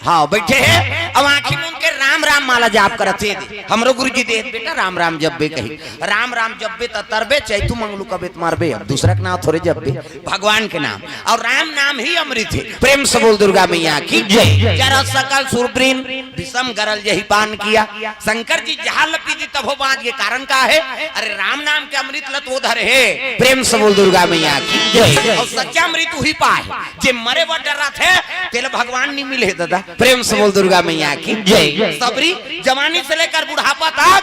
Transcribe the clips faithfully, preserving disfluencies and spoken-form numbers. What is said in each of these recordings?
हाँ, बैठे हे, अब आँखी मूंद के राम राम माला जाप करत हे। हमरो गुरुजी दे, "बेटा, राम राम जपबे," कही। "राम राम जपबे त तरबे, चैतू मंगलू कबे त मरबे।" अब दूसरा के नाम थोड़े जपबे, भगवान के नाम। और राम नाम ही अमृत हे। प्रेम से बोल दुर्गा मैया की जय। जरा सकल सुरब्रिन विषम गरल जही पान किया। शंकर जी जहाल पी दी तभो बाँच गे। कारण का हे? अरे, राम नाम के अमृत ल तो धरे हे। प्रेम से बोल दुर्गा मैया की जय। और सच्चा अमृत उही पाए, जे मरे बर डर्राथे, तेला भगवान नी मिले ददा। प्रेम से बोल दुर्गा मैया की जय। सबरी जवानी से लेकर बुढ़ापा तक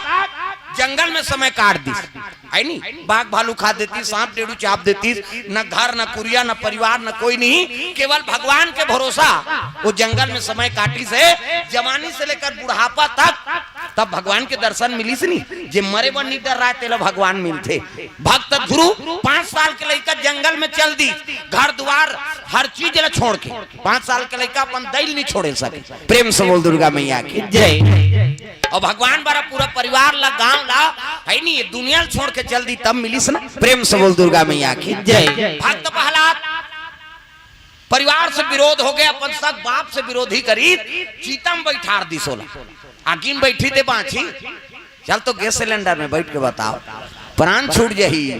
जंगल में समय काट दिस, है नी? बाघ भालू खा देतिस, सांप डेड़ू चाप देतिस, न घर, न कुरिया, न परिवार, न कोई नहीं, केवल भगवान के भरोसा। वो जंगल में समय काटिस हे, जवानी से लेकर बुढ़ापा तक, तब भगवान के दर्शन मिलिस नी। जे मरे बर नी डर्राय, तेला भगवान मिलथे। भक्त ध्रुव पाँच साल के लइका जंगल में चल दिस, घर दुआर हर चीज ला छोड़ के। पाँच साल के लइका अपन दई ल नी छोड़े सके। प्रेम से बोल दुर्गा मैया की जय। और भगवान बर पूरा परिवार ला, गांव ला, है नी, ये दुनिया ला छोड़ के चल दिस, तब मिलिस ना। प्रेम से बोल दुर्गा मैया की जय। भक्त प्रहलाद परिवार से विरोध हो गे, अपन सग बाप से विरोधी करी, चिता म बइठार दिस ओला। आगी म बइठी ते बाँची, चल तो गैस सिलेंडर में बइठ के बताओ, प्राण छूट जही।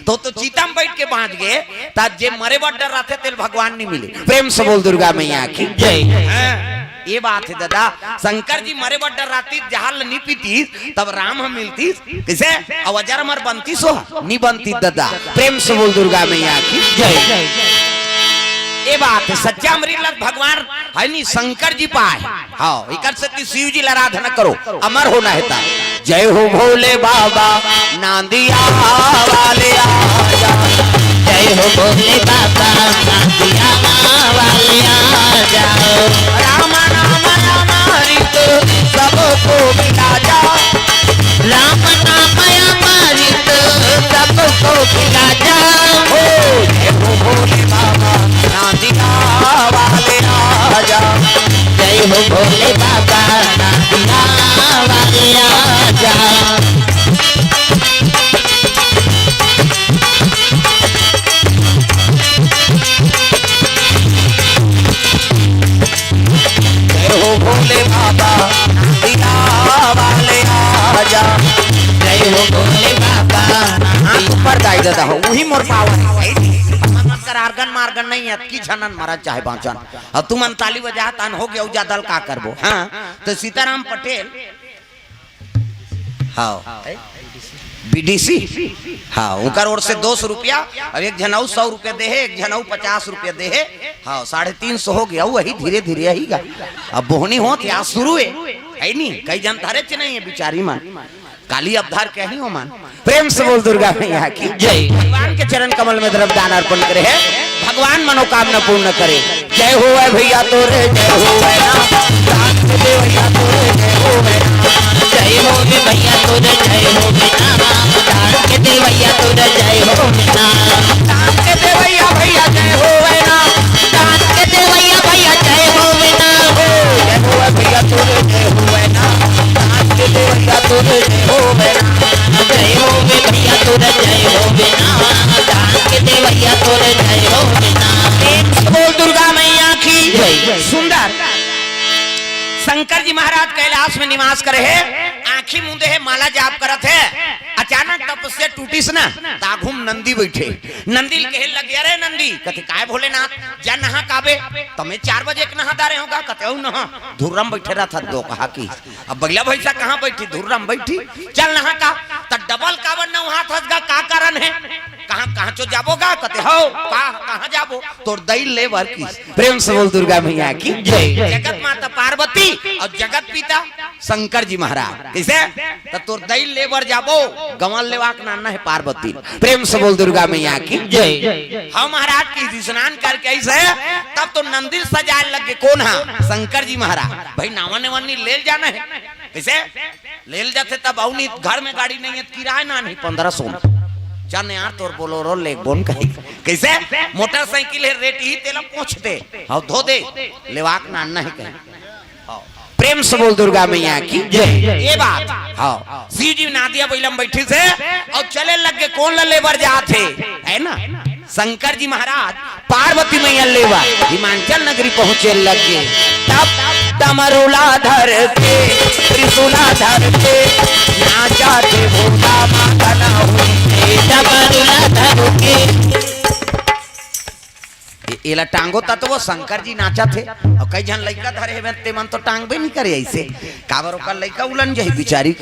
तो, तो चिता म बइठ के बाँच गे, त जे मरे बर डर्राथे, तेला भगवान नी मिले। प्रेम से बोल दुर्गा मैया की जय। हाँ, ये बात हे ददा। शंकर जी मरे बर डर्रातिस, जहाल नी पीतिस, तब राम ह मिलतिस। कइसे? अउ अजर अमर बनतिस हो? नी बनतिस ददा। प्रेम से बोल दुर्गा मैया की जय। ये बात हे, सच्चा अमृत ल भगवान, है नी, शंकर जी पाए। हाँ, एकर सेती शिव जी ल आराधना करो, अमर होना हे ता। जय हो भोले बाबा, नांदिया वाले आजा। जय हो भोले बाबा, नांदिया वाले आजा। राम नाम अमृत सबको पिला जा। राम नाम अमृत सबको पिला जा। हो जय हो भोले बाबा, नांदिया वाले आजा। जय हो भोले बाबा, नांदिया वाले आजा। जय हो भोले बाबा, नांदिया वाले आजा। जय हो भोले बाबा। हाथ ऊपर दाई ददा हो, उही मोर पावन हे। हमर कर आर्गन मार्गन नहीं हे, अतकी झनन मरन चाहे बाँचन। अब तुमन ताली बजा, तन हो गे, अउ जादा ल का करबो? हाँ, तो सीताराम पटेल, हाँ, बीडीसी, हाँ, उनकर ओर से दो सौ रुपया, अब एक झन अउ सौ रुपया दे हे, एक झन अउ पचास रुपया दे हे, हाँ, साढ़े तीन सौ हो गे, अउ वही धीरे धीरे आही गा। अब बोहनी होत हे, आज शुरू हे, है नी, कई झन धरेच नहीं हे बिचारी मन। काली अब धर के ही हो मन। प्रेम से बोल दुर्गा मैया की जय। भगवान के चरण कमल में द्रव्य दान अर्पण करे हे, भगवान मनोकामना पूर्ण करे। जय होवै भैया तोरे, जय होवै ना। दान के दे भैया तोरे, जय होवै ना। जय होवे भैया तोरे, जय होवे ना। दान के दे भैया तोरे, जय होवे ना। दान के दे भैया, भैया जय होवै ना। दान के दे भैया, भैया जय होवे ना। हो जय होवै भैया तोरे, जय होवै ना। दान के दे भैया तोरे, जय होवै ना। जय होवे भैया तोरे, जय होवे ना। दान के दे भैया तोरे, जय होवे ना। प्रेम से बोल दुर्गा मैया की जय। सुंदर। शंकर जी महाराज कैलाश में निवास करे हे, आँखी मूंदे हे, माला जाप करत हे। अचानक तपस्या टूटिस ना, त आघू म नंदी बइठे। नंदी ल कहे लगे, "अरे नंदी," कथे, "काय भोलेनाथ, जा नहा के आबे।" "त मैं चार बजे के नहा डारे हों गा," कथे, "अउ नहा, धुर्रा म बइठे रहिथस दोकहा की।" अब बइला भइसा कहाँ बइठही, धुर्रा म बइठही, "चल नहा के आ।" "त डबल काबर नहाथस गा, का कारण हे?" "कहाँ, कहाँ चो जाबो गा?" कथे, "हव, का, कहाँ जाबो?" "तोर दई ल ले बर किहिस।" प्रेम से बोल दुर्गा मैया की जय। जगत माता पार्वती अउ जगत पिता शंकर जी महाराज। कइसे? "त तोर दई ल ले बर जाबो, गंवा ल लेवा के लानना हे पार्वती।" प्रेम से बोल दुर्गा मैया की जय। हाँ महाराज, किहिस, स्नान करके आइस हे, तब तो नंदी ल सजाय लग गे। कोन हा? शंकर जी महाराज। "भई नावा नेवा ल नी, ले ल जाना हे।" कइसे? "ले ल जाथे तब अउ नी, घर में गाड़ी नहीं हे, किराया लानही पंद्रह सौ में।" "चल यार, तोर बोलोरो लेगबोन," कही। कइसे? "मोटरसाइकिल हे, रेट ही तेला पोंछ दे, हव धो दे, लेवा के लानना हे," कही। प्रेम से बोल दुर्गा मैया की जय। ये बात, हाँ, शिव जी नांदिया बइला म बइठिस हे अउ चले लग गे, कोन ल ले बर जात हे, है ना? शंकर जी महाराज पार्वती मैया ल ले बर हिमांचल नगरी पहुंचे लग गे। तब डमरुला धर के, त्रिशूला धर के, नाचा थे भोला माता ना हुई के। डमरुला धर के। ए-, एला टांगो तत्व शंकर जी नाचा थे। अउ कई झन लइका धरे हेबे, ते मन तो टांगबे नहीं करे ऐसे। काबर ओकर लइका उलन जाही बिचारी।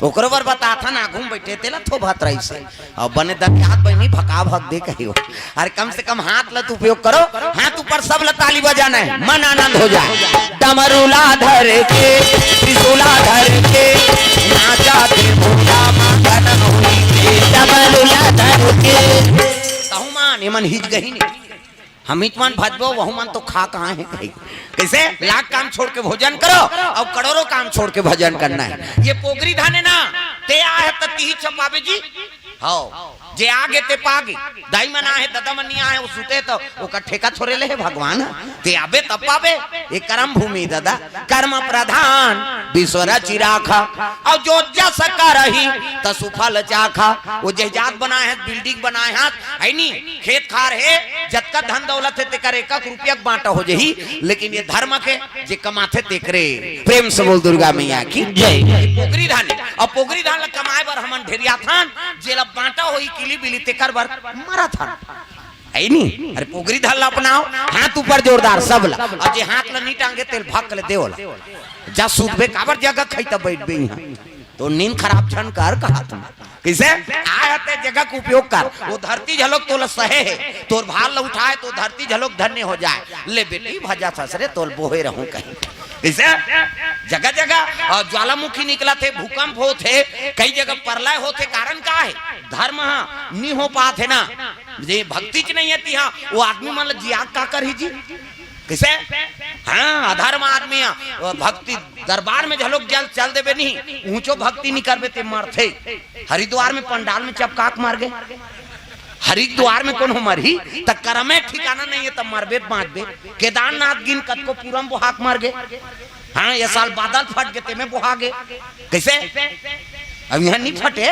ओकरो बर बताथन, आघू में बैठे तेला थोभत रहिसे। अउ बने दतियात बहिनी भका भक दे कहियो। अरे कम से कम हाथ ल तो उपयोग करो, हाथ ऊपर सब ल ताली बजाना है, मन आनंद हो जाए। डमरुला धर के, त्रिशूला धर के, नाचा थे भोला माता ना हुई के। डमरुला धर के। तहु मान, एमन हिच गही नहीं। हम इच मन भजबो, वहू मन तो खा कहाँ है कहीं। कैसे? लाख काम छोड़ के भोजन करो और करोड़ों काम छोड़ के भजन करना है। ये पोगरी धन है ना, ते आ है त तिही छपाबे जी। हौ, जे आगे ते पागे। दाई मन आहे, ददा मन नहीं आहे, वो सुते तो ओकर ठेका थोरे ले है भगवान। ते आबे तब पाबे, ये कर्म भूमि ददा, कर्म प्रधान विश्व रचि राखा। और जो जस करही त सुफल चाखा। वो जहाज बनाए हैं, बिल्डिंग बनाए हैं, है नी? खेत खार हे, जतका धन दौलत हे, तेकर एक एक रुपया के बांटा हो जही, लेकिन ये धर्म के जे कमाथे तेकरे। प्रेम से बोल दुर्गा मैया की जय। पोगरी धन, अब पोगरी धन ला कमाए बर हमन ढेरियाथन, जेला बांटा होही किली बिली तेकर बर मरथन। है नी? अरे पोगरी धन ला अपनाओ, हाथ ऊपर जोरदार सब ला। और जे हाथ ला नहीं टांगे तेल भाग के ले देवला। जा सूतबे काबर जगह खाई तब बैठबे यहाँ। तो नींद खराब झन कर कहा तुम। कैसे? आए ते जगह के उपयोग कर। वो धरती झलोक तोला सहे हे, तोर भार ला उठाए तो धरती झलोक धन्य हो जाए। ले बेटी भजा ससरे तोल बोहे रहूं कहीं। कैसे? जगह जगह, और ज्वालामुखी निकला थे, भूकंप हो थे, कई जगह प्रलय हो थे, कारण का है? धर्म हा नी हो पात है ना, जे भक्ति च नहीं है तिहा, वो आदमी मन ला जिया का करही जी? कैसे? हाँ, अधर्म आदमी है। वो भक्ति दरबार में झलोक जल चल देबे नहीं, ऊंचो भक्ति नहीं करबे ते मरथे। हरिद्वार में पंडाल में चपकाक मर गए। हरिद्वार में कोनो मरही, त करमे ठिकाना नहीं है, त मरबे त बांचबे। केदारनाथ गिन कतको पूरम बोहाक मर गए। हाँ, ये साल बादल फट गए, तेमे बोहा गए। कैसे? अब यहाँ नहीं फटे,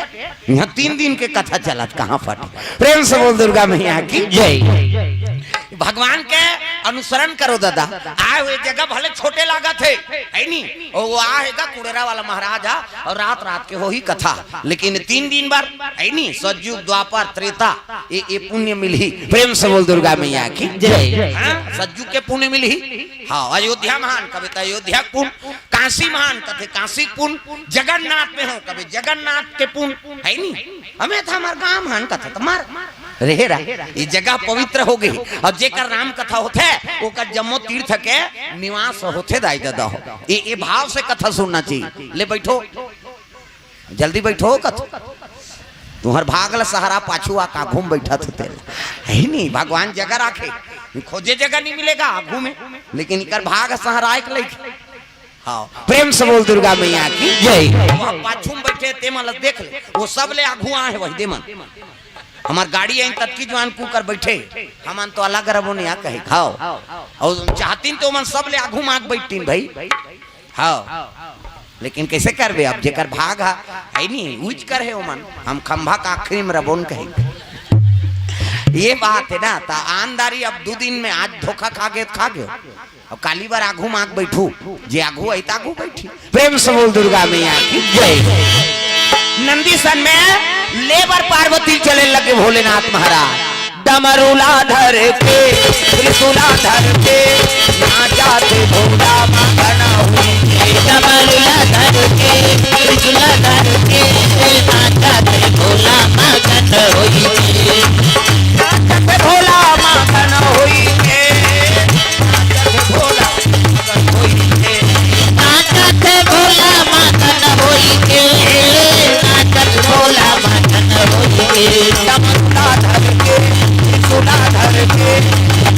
यहाँ तीन दिन के कथा चलत, कहाँ फटे? प्रेम से बोल दुर्गा मैया की जय। भगवान के अनुसरण करो दादा। आए हुए जगह भले छोटे लागत हे, है नी? ओ, वो आ हेगा कुड़ेरा वाला महाराज हा, और रात रात के होही कथा, लेकिन तीन दिन बर, है नी? सतयुग, द्वापर, त्रेता, ये, ये पुण्य मिलही। प्रेम से बोल दुर्गा मैया की जय। हाँ, सतयुग के पुण्य मिलही। हाँ, अयोध्या महान कबे त अयोध्या के पुण्य, काशी महान कथे काशी के पुण्य, जगन्नाथ में हो कबे जगन्नाथ के पुण्य, है नी? हमें तो हमार गांव महान कथे तुम्हार रहे रहा, ये जगह पवित्र हो गई। और जेकर राम कथा होथे, ओकर जम्मो तीर्थ के निवास होथे दाई ददा हो। ये, ये भाव से कथा सुनना चाहिए। ले बैठो, जल्दी बैठो कथो। तुम्हर भाग ल सहारा पाछू आ का घूम बैठा थे तेल। है नी, भगवान जगह राखे, खोजे जगह नहीं मिलेगा आगू में, लेकिन इकर भाग सहारा एक लइके। हाँ, प्रेम से बोल दुर्गा मैया की जय। वहाँ पाछू में बैठे ते मन ल देख ले, वो सब ले आगू आ है वही दे मन। हमार गाड़ी आई ततकी जवान कुकर बैठे, हमन तो अलग रबो नहीं आ कहे खाओ। और चाहतीन तो मन सब ले आगू माग बैठतीन भाई। हाँ, लेकिन कैसे करबे अब, जेकर भाग हा, है नी, उज कर है ओमन। हम खंभा का आखिरी में रबोन कहे। ये बात है ना, ता आनदारी अब दो दिन में, आज धोखा खा गए, खा गए। अब काली बार आगू माग बैठू, जे आगू आई त आगू बैठी। प्रेम से बोल दुर्गा मैया की जय। नंदीसन में लेबर पार्वती चले लगे भोलेनाथ महाराज। डमरूला धर के, त्रिशूला धर के, नाचा थे भोला मगन होई के। डमरूला धर के, त्रिशूला धर के, नाचा थे भोला मगन होई के। नाचा थे भोला मगन होई के। नाचा थे भोला मगन होई के। नाचत भोला मगन होई के, नाचत भोला मगन होई के। डमरूला धर के, त्रिशूला धर के,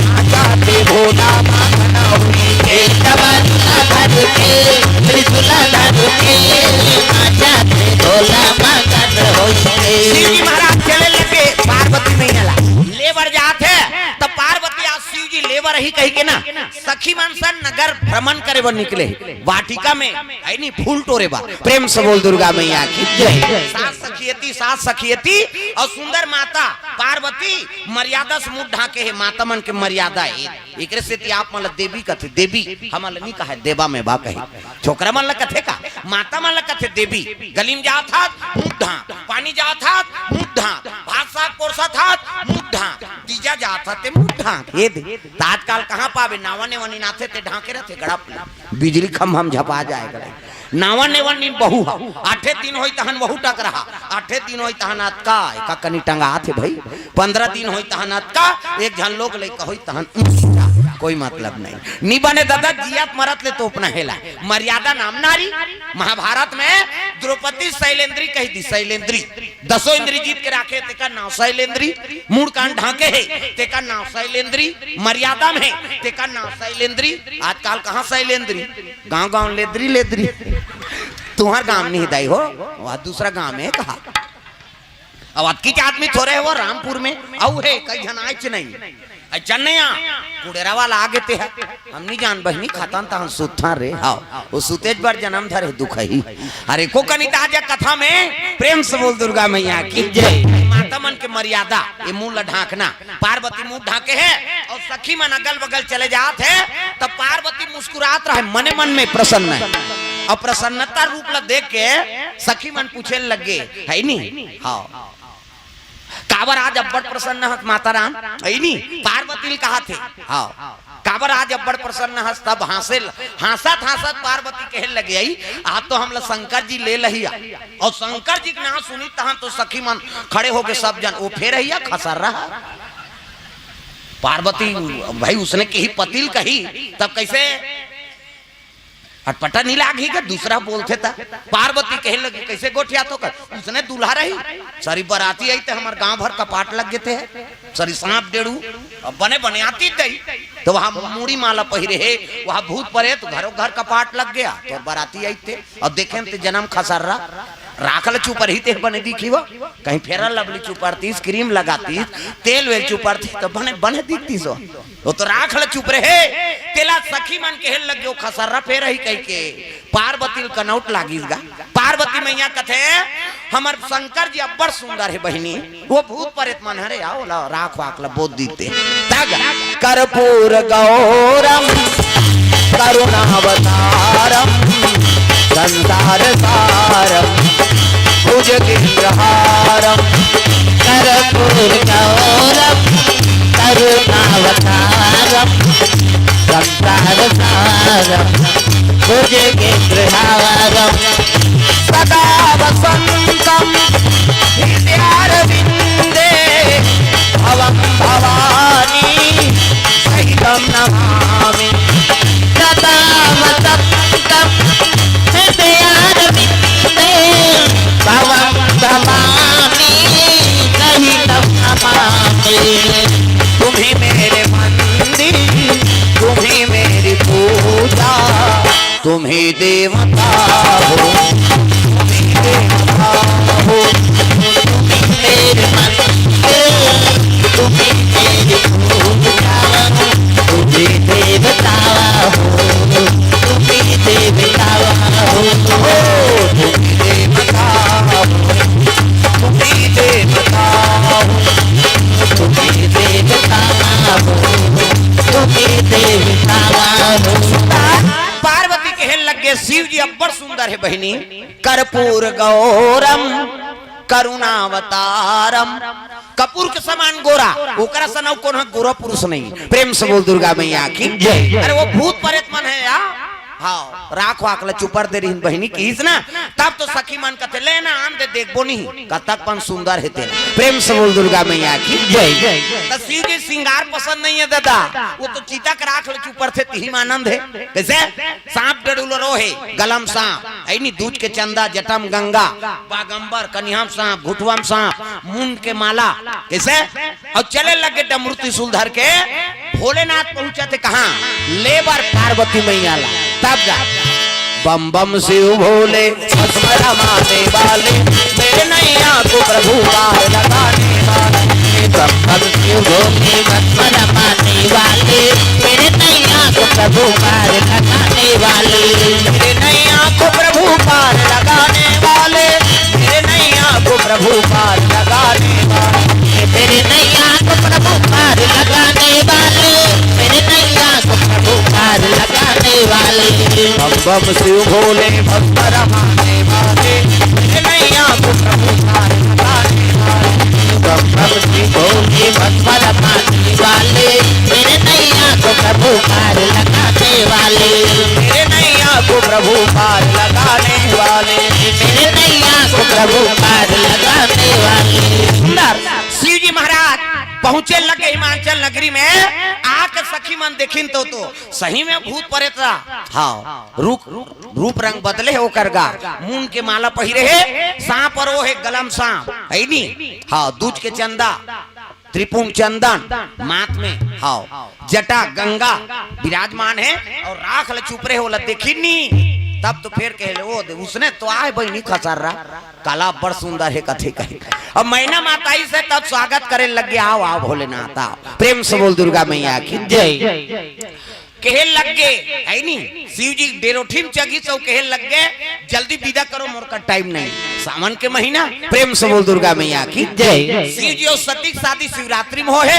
नाचत भोला मगन होई के। डमरूला धर के, त्रिशूला धर के, नाचत भोला मगन होई के। शिव जी महाराज चले लगे पार्वती मैया ला लेबर जात हे, त पार्वती आज शिव जी लेबर ही कही के ना, सखी मन सन नगर भ्रमण करे बर निकले, वाटिका में, है नी, फूल टोरे बर। प्रेम से बोल दुर्गा मैया की जय। सात सखियती, सात सखियती, अउ सुंदर माता पार्वती मर्यादा से मुंह ढांके हे। माता मन के मर्यादा हे, एकरे सेती आप मन ला देवी कथे, देवी हमन ला नी कहे, देवा में बा कहे। छोकरा मन ला कथे का, माता मन ला कथे देवी। गली में जात हस, मुंह ढांक, पानी जात हस, मुंह ढांक, भात साग परोसत हस, मुंह ढांक, तीजा जात हस ते मुंह ढांक। ये दे, त आजकल कहाँ पाबे, नावा नेवा नीन आथे ते ढांके रथे गड़प ले। बिजली खम्भा म झपा जाय गड़े। नावा नेवा नीन बहू ह, आठे दिन होई तहन वहू टकरहा, आठे दिन होई तहन अतका, एका कनी टंगात हे भई। पंद्रह दिन होई तहन अतका, एक झन लोग लइका होई तहन उस्ता। कोई मतलब नहीं। नी बने ददा, जियत मरत ले तोपना हे ला। मर्यादा नाम नारी। महाभारत में द्रौपदी शैलेंद्री कहि दिस, शैलेंद्री। दसों इंद्री जीत के राखे, तेकर नांव शैलेंद्री। मुड़ कान ढांके हे, तेकर नांव शैलेंद्री। मर्यादा में हे, तेकर नांव शैलेंद्री। आजकल कहाँ शैलेंद्री? गांव गांव लेद्री लेद्री। तुंहर गांव नहीं दाई हो, वह दूसरा गांव में कहा। अब अतकीच आदमी थोरे हे वो रामपुर में, अउ हे, कई झन आयेच नहीं। अइ चन्नैया, कुड़ेरा वाला आगे ते हे। हम नी जान बहिनी, खातन तहन सुतथन रे, हाव। वो सुतेच बर जनम धरे दुखही। अरे, को कनी त आजा कथा में, प्रेम से बोल दुर्गा मैया की जय। माता मन के मर्यादा, ये मुंह ला ढांकना। पार्वती मुंह ढांके हे, अउ सखी मन अगल बगल चले जात हे, त पार्वती मुस्कुरात रहे, मने मन में प्रसन्न हे। अउ प्रसन्नता रूप ला देख के सखी मन पूछे लगे, है नी? हाव। काबर आज अब्बड़ प्रसन्न हस माता राम? अइनी पार्वती ल कहाथे। हाव। काबर आज अब्बड़ प्रसन्न हस? तब हांसे ल-, हांसत हांसत पार्वती कहे लगे, "अई, आज तो हमला शंकर जी ले लहिया।" अउ शंकर जी के नांव सुनी तहां तो सखी मन खड़े होके सब जन, "ओ फेर अइया खसर रहा।" पार्वती भाई उसने कही पति ल कही, तब कइसे अटपटा नी लागही गा, दूसरा बोलथे त। पार्वती कहे लगी, "कइसे गोठियाथो कर? उसने दूल्हा रही, सरी बराती आई ते हमर गांव भर कपाट लग गे ते, सरी सांप डेड़ू, अब बने बने आती दई।" त वहां मुड़ी माला पहिरे हे, वहां भूत परेत घरो घर कपाट लग गया, त बराती आई ते, अब देखे ते जनम खसर्रा, राख ल चुपरही ते बने दिखी वो, कहीं Fair Lovely चुपरतीस, cream लगातीस, तेल वेल चुपरतीस, त बने, बने दिखतीस वो। वो तो राख ल चुपरे हे, तेला सखी मन कहे लग गे, "ओ खसर्रा फेर अही," कहिके पार्वती ल कनौट लागिस गा। पार्वती मैया कथे, "हमर शंकर जी अब्बड़ सुंदर हे बहिनी, वो भूत परेत मन हरे, आओ ला राख वाख ल बोत दीते।" तग कर्पूर गौरम करुणावतारम संसार सारम भुजगेंद्रहारम। कर्पूर गौरम करुणावतारम संसार सारम भुजगेंद्रहारम। सदा वसंतम हृदयारविंदे भवम भवानी सहितं नमामि। सदा वसन्तं हृदयारविन्दे भवं भवानी सहितं नमामि। तुम ही मेरे मंदिर, तुम ही मेरी पूजा, तुम ही देवता हो, तुम ही देवता हो, तुम ही मेरे मंदिर, तुम ही मेरी पूजा, तुम ही देवता हो, तुम ही देवता हो, तुम ही देवता हो, तुम ही देवता हो, तुम ही देवता हो, तुम ही देवता हो। पार्वती कहे लगे, "शिव जी अब्बड़ सुंदर हे बहिनी, कर्पूर गौरम करुणावतारम।" कपूर के समान गोरा, ओकरा सन अउ कोनो गोरा पुरुष नहीं। प्रेम से बोल दुर्गा मैया की जय। अरे वो भूत परेत मन हे या, हाव, राख वाख ल चुपर दे रहिन बहिनी किहिस ना, तब तो सखी मन कथे, "ले ना आन दे, देखबो नहीं, कतक पन सुंदर हे तेला।" प्रेम से बोल दुर्गा मैया की जय। त शिव जी सिंगार पसंद नहीं हे दादा, वो तो चिता के राख ल चुपरथे, तिही म आनंद हे। कइसे? सांप डड़ुलरो हे, गलम सांप, अइनी दूज के चंदा, जटम गंगा, बागंबर, कनिहम सांप, घुटवम सांप, मुंड के माला, कइसे? अउ चले लगे डमरू त्रिशूल धर के, भोलेनाथ पहुंचथे कहाँ? ले बर पार्वती मैया ला, तब जा। बम बम शिव भोले, भस्म रमाने वाले, मेरे नैया को प्रभु पार लगाने वाले, संभव शिव भोले भस्म रमाने वाले, मेरे नैया को प्रभु पार लगाने वाले, मेरे नैया को प्रभु पार लगाने वाले, मेरे नैया को प्रभु पार लगाने वाले, मेरे नैया को प्रभु पार लगाने वाले, मेरे नैया को प्रभु पार लगाने वाले। बम बम शिव भोले भस्म रमाने वाले, मेरे नैया को प्रभु पार लगाने वाले। बम बम शिव भोले भस्म रमाने वाले, मेरे नैया को प्रभु पार लगाने वाले, मेरे नैया को प्रभु पार लगाने वाले, मेरे नैया को प्रभु पार लगाने वाले। सुंदर शिव जी महाराज पहुंचे लगे हिमाचल नगरी में, आके सखी मन देखिन तो, तो सही में भूत परेत रहा। हाँ, रूप, रूप रंग बदले हे ओकर गा। मून के माला पहिरे हे, सांप अउ ओ हे गलम सांप, है नी? हाँ, दूज के चंदा, त्रिपुंड चंदन, माथ में, हाँ, जटा गंगा विराजमान हे अउ राख ल चुपरे हे, ओला देखिन नी। तब तो फेर कहे ले, ओ दे, उसने तो आए बहिनी खसर रहा, कला बड़ सुंदर हे कथे कहे। अब मैना माता ही से तब स्वागत करे लग गया, आओ, आओ भोलेनाथ, आओ। प्रेम से बोल दुर्गा मैया की जय। कहे लग गे, है नी? शिव जी डेरोठी म चघिस अउ कहे लग गे, "जल्दी विदा करो, मोर का टाइम नहीं।" सावन के महीना, प्रेम से बोल दुर्गा मैया की जय। शिव जी अउ सती के शादी शिवरात्रि में हो हे,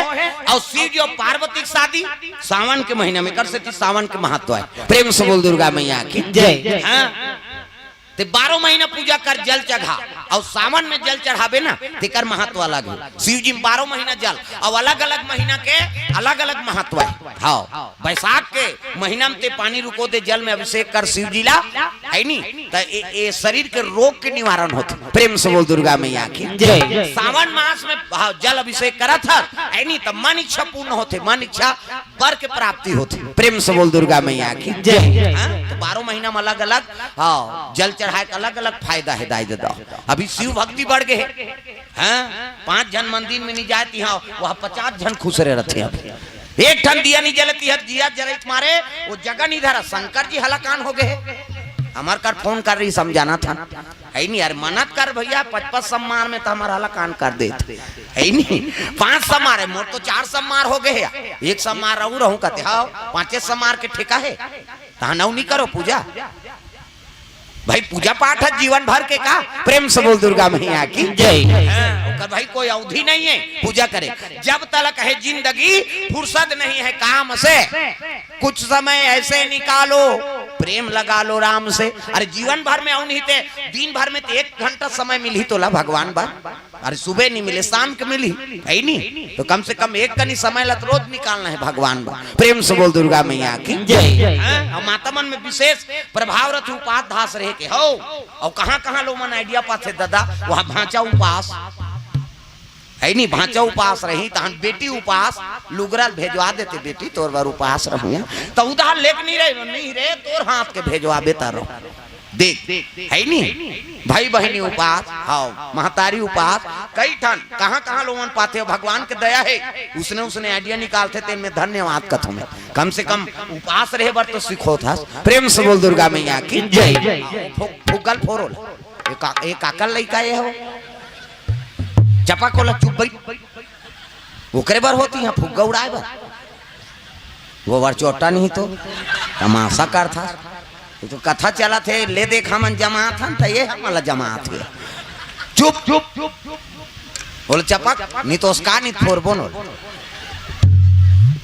अउ शिव जी अउ पार्वती के शादी सावन के महीना में, कर सेती सावन के महत्व हे। प्रेम से बोल दुर्गा मैया की जय। हाँ। ते बारह महीना पूजा कर, जल चढ़ा, अउ सावन में जल चढ़ाबे ना, तेकर महत्व अलग हे। शिव जी में बारह महीना जल, अउ अलग-अलग महीना के अलग-अलग महत्व हे। हाँ, बैसाख के महीना में ते पानी रुको दे, जल में अभिषेक कर शिव जी ला, है नी? त ए, ए शरीर के रोग के निवारण होथे। प्रेम से बोल दुर्गा मैया की जय। सावन मास में, हाँ, जल अभिषेक करत हस, है नी? त मन इच्छा पूर्ण होथे, मन इच्छा बर के प्राप्ति होथे। प्रेम से बोल दुर्गा मैया की जय। हाँ, तो बारह महीना में अलग-अलग, हाँ, जल चढ़ाए के अलग-अलग फायदा हे दाई ददा। अभी शिव भक्ति बढ़ गे हे। हाँ, पांच झन मंदिर में नहीं जाए तिहां, वहां पचास झन खुसरे रथे। अभी एक ठन दिया नहीं जलती हे, दिया जलई के मारे वो जगह नहीं धरा। शंकर जी हलाकान हो गे हे। हमर कर फोन कर रही, समझाना था। है नी यार, मनत कर भैया, पच पच सम्मार में त हमर हलाकान कर देत। है नी, पांच सम्मार हे, मोर तो चार सम्मार हो गे हे। एक सम्मार रहू रहू कथे, हाँ, पांचे सम्मार के ठेका हे। तहां नौ नी करो पूजा। भाई, पूजा पाठ हे जीवन भर के का? प्रेम से बोल दुर्गा मैया की जय। हाँ, ओकर भाई कोई अवधि नहीं हे पूजा करे। जब तलक हे जिंदगी, फुर्सत नहीं हे काम से, कुछ समय ऐसे निकालो, प्रेम लगा लो राम से। अरे, जीवन भर में अउ नहीं ते, दिन भर में ते एक घंटा समय मिलही तोला भगवान बर। अरे, सुबह नहीं मिले, शाम के मिलही, है नी? तो कम से कम एक कनी समय ला तो रोज निकालना हे भगवान बर। प्रेम से बोल दुर्गा मैया की जय। हाँ? अउ माता मन में विशेष प्रभाव रथे, उपास धास रहे के हो। अउ कहाँ-कहाँ लोगन idea पाथे दादा, वहाँ भांचा उपास। है नी, भांचा उपास रही, तहन बेटी उपास, लुगरा ल भेजवा देते, "बेटी, तोर बर उपास रहूं।" त उधार लेके नहीं रहे, "नहीं रे, तोर हाथ के भेजवाबे त रहो।" देख, है नी, भाई बहिनी उपास, हाँ, महतारी उपास, कई ठन, कहाँ-कहाँ लोगन पाथे, भगवान के दया हे, उसने, उसने idea निकालथे, तेन में धन्यवाद कथों मैं। कम से कम उपास रहे बर तो सिखोत हस। प्रेम से बोल दुर्गा मैया की जय। फु-, फुग्गा ल फोरो ला। ए का-, ए काकर लइका ए हो? चपा कोला चुप बैठ। ओकरे बर होथे इहाँ फुग्गा उड़ाए बर। वो बर चोटा नहीं तो तमाशा करथा। ये तो कथा चलत हे, ले देख हमन जमात हन, त ये हमन ला जमात हे। चुप, चुप, चुप, चुप। बोले चपक, नहीं तो उसका नहीं फोरबो न।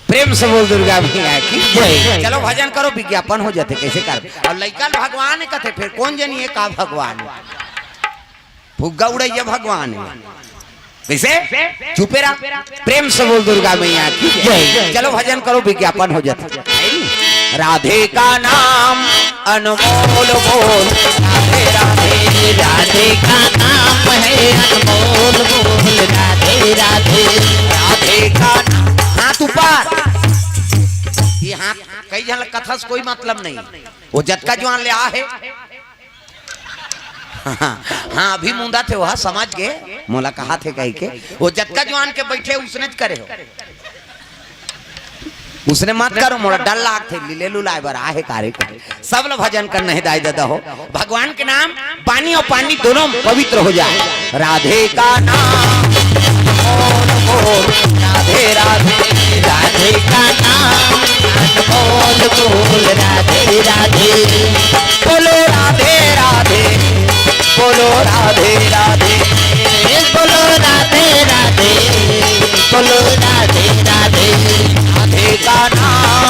प्रेम से बोल दुर्गा मैया की जय। चलो भजन करो, विज्ञापन हो जाथे, कैसे कर। अउ लइका ल भगवान कथे, फेर कोन जनी हे का भगवान। फुग्गा उड़ैया भगवान हे। कैसे? चुपे रहा। प्रेम से बोल दुर्गा मैया की जय। चलो भजन करो, विज्ञापन हो जाथे। राधे का नाम अनमोल बोल, राधे राधे। राधे का नाम है अनमोल बोल, राधे राधे। राधे का नाम, हाथ ऊपर। ये हाथ कई झन कथा से कोई मतलब नहीं। वो जतका जुआन ले आ हे, हाँ, अभी मुंदा थे, वह समझ गे, मोला कहा थे कहि के, वो जतका जुआन के बैठे, उसने च करे हो, उसने मत करो, मोला डर लागथे, लीले लुलाए बर आहे कारे को। सब ल भजन करना हे दाई ददा हो, भगवान के नाम, पानी अउ पानी दोनों पवित्र हो जाए। राधे का नाम राधे राधे। राधे का नाम अनमोल बोल राधे राधे। बोलो राधे राधे। बोलो राधे राधे। बोलो राधे राधे। बोलो राधे राधे। राधे का नाम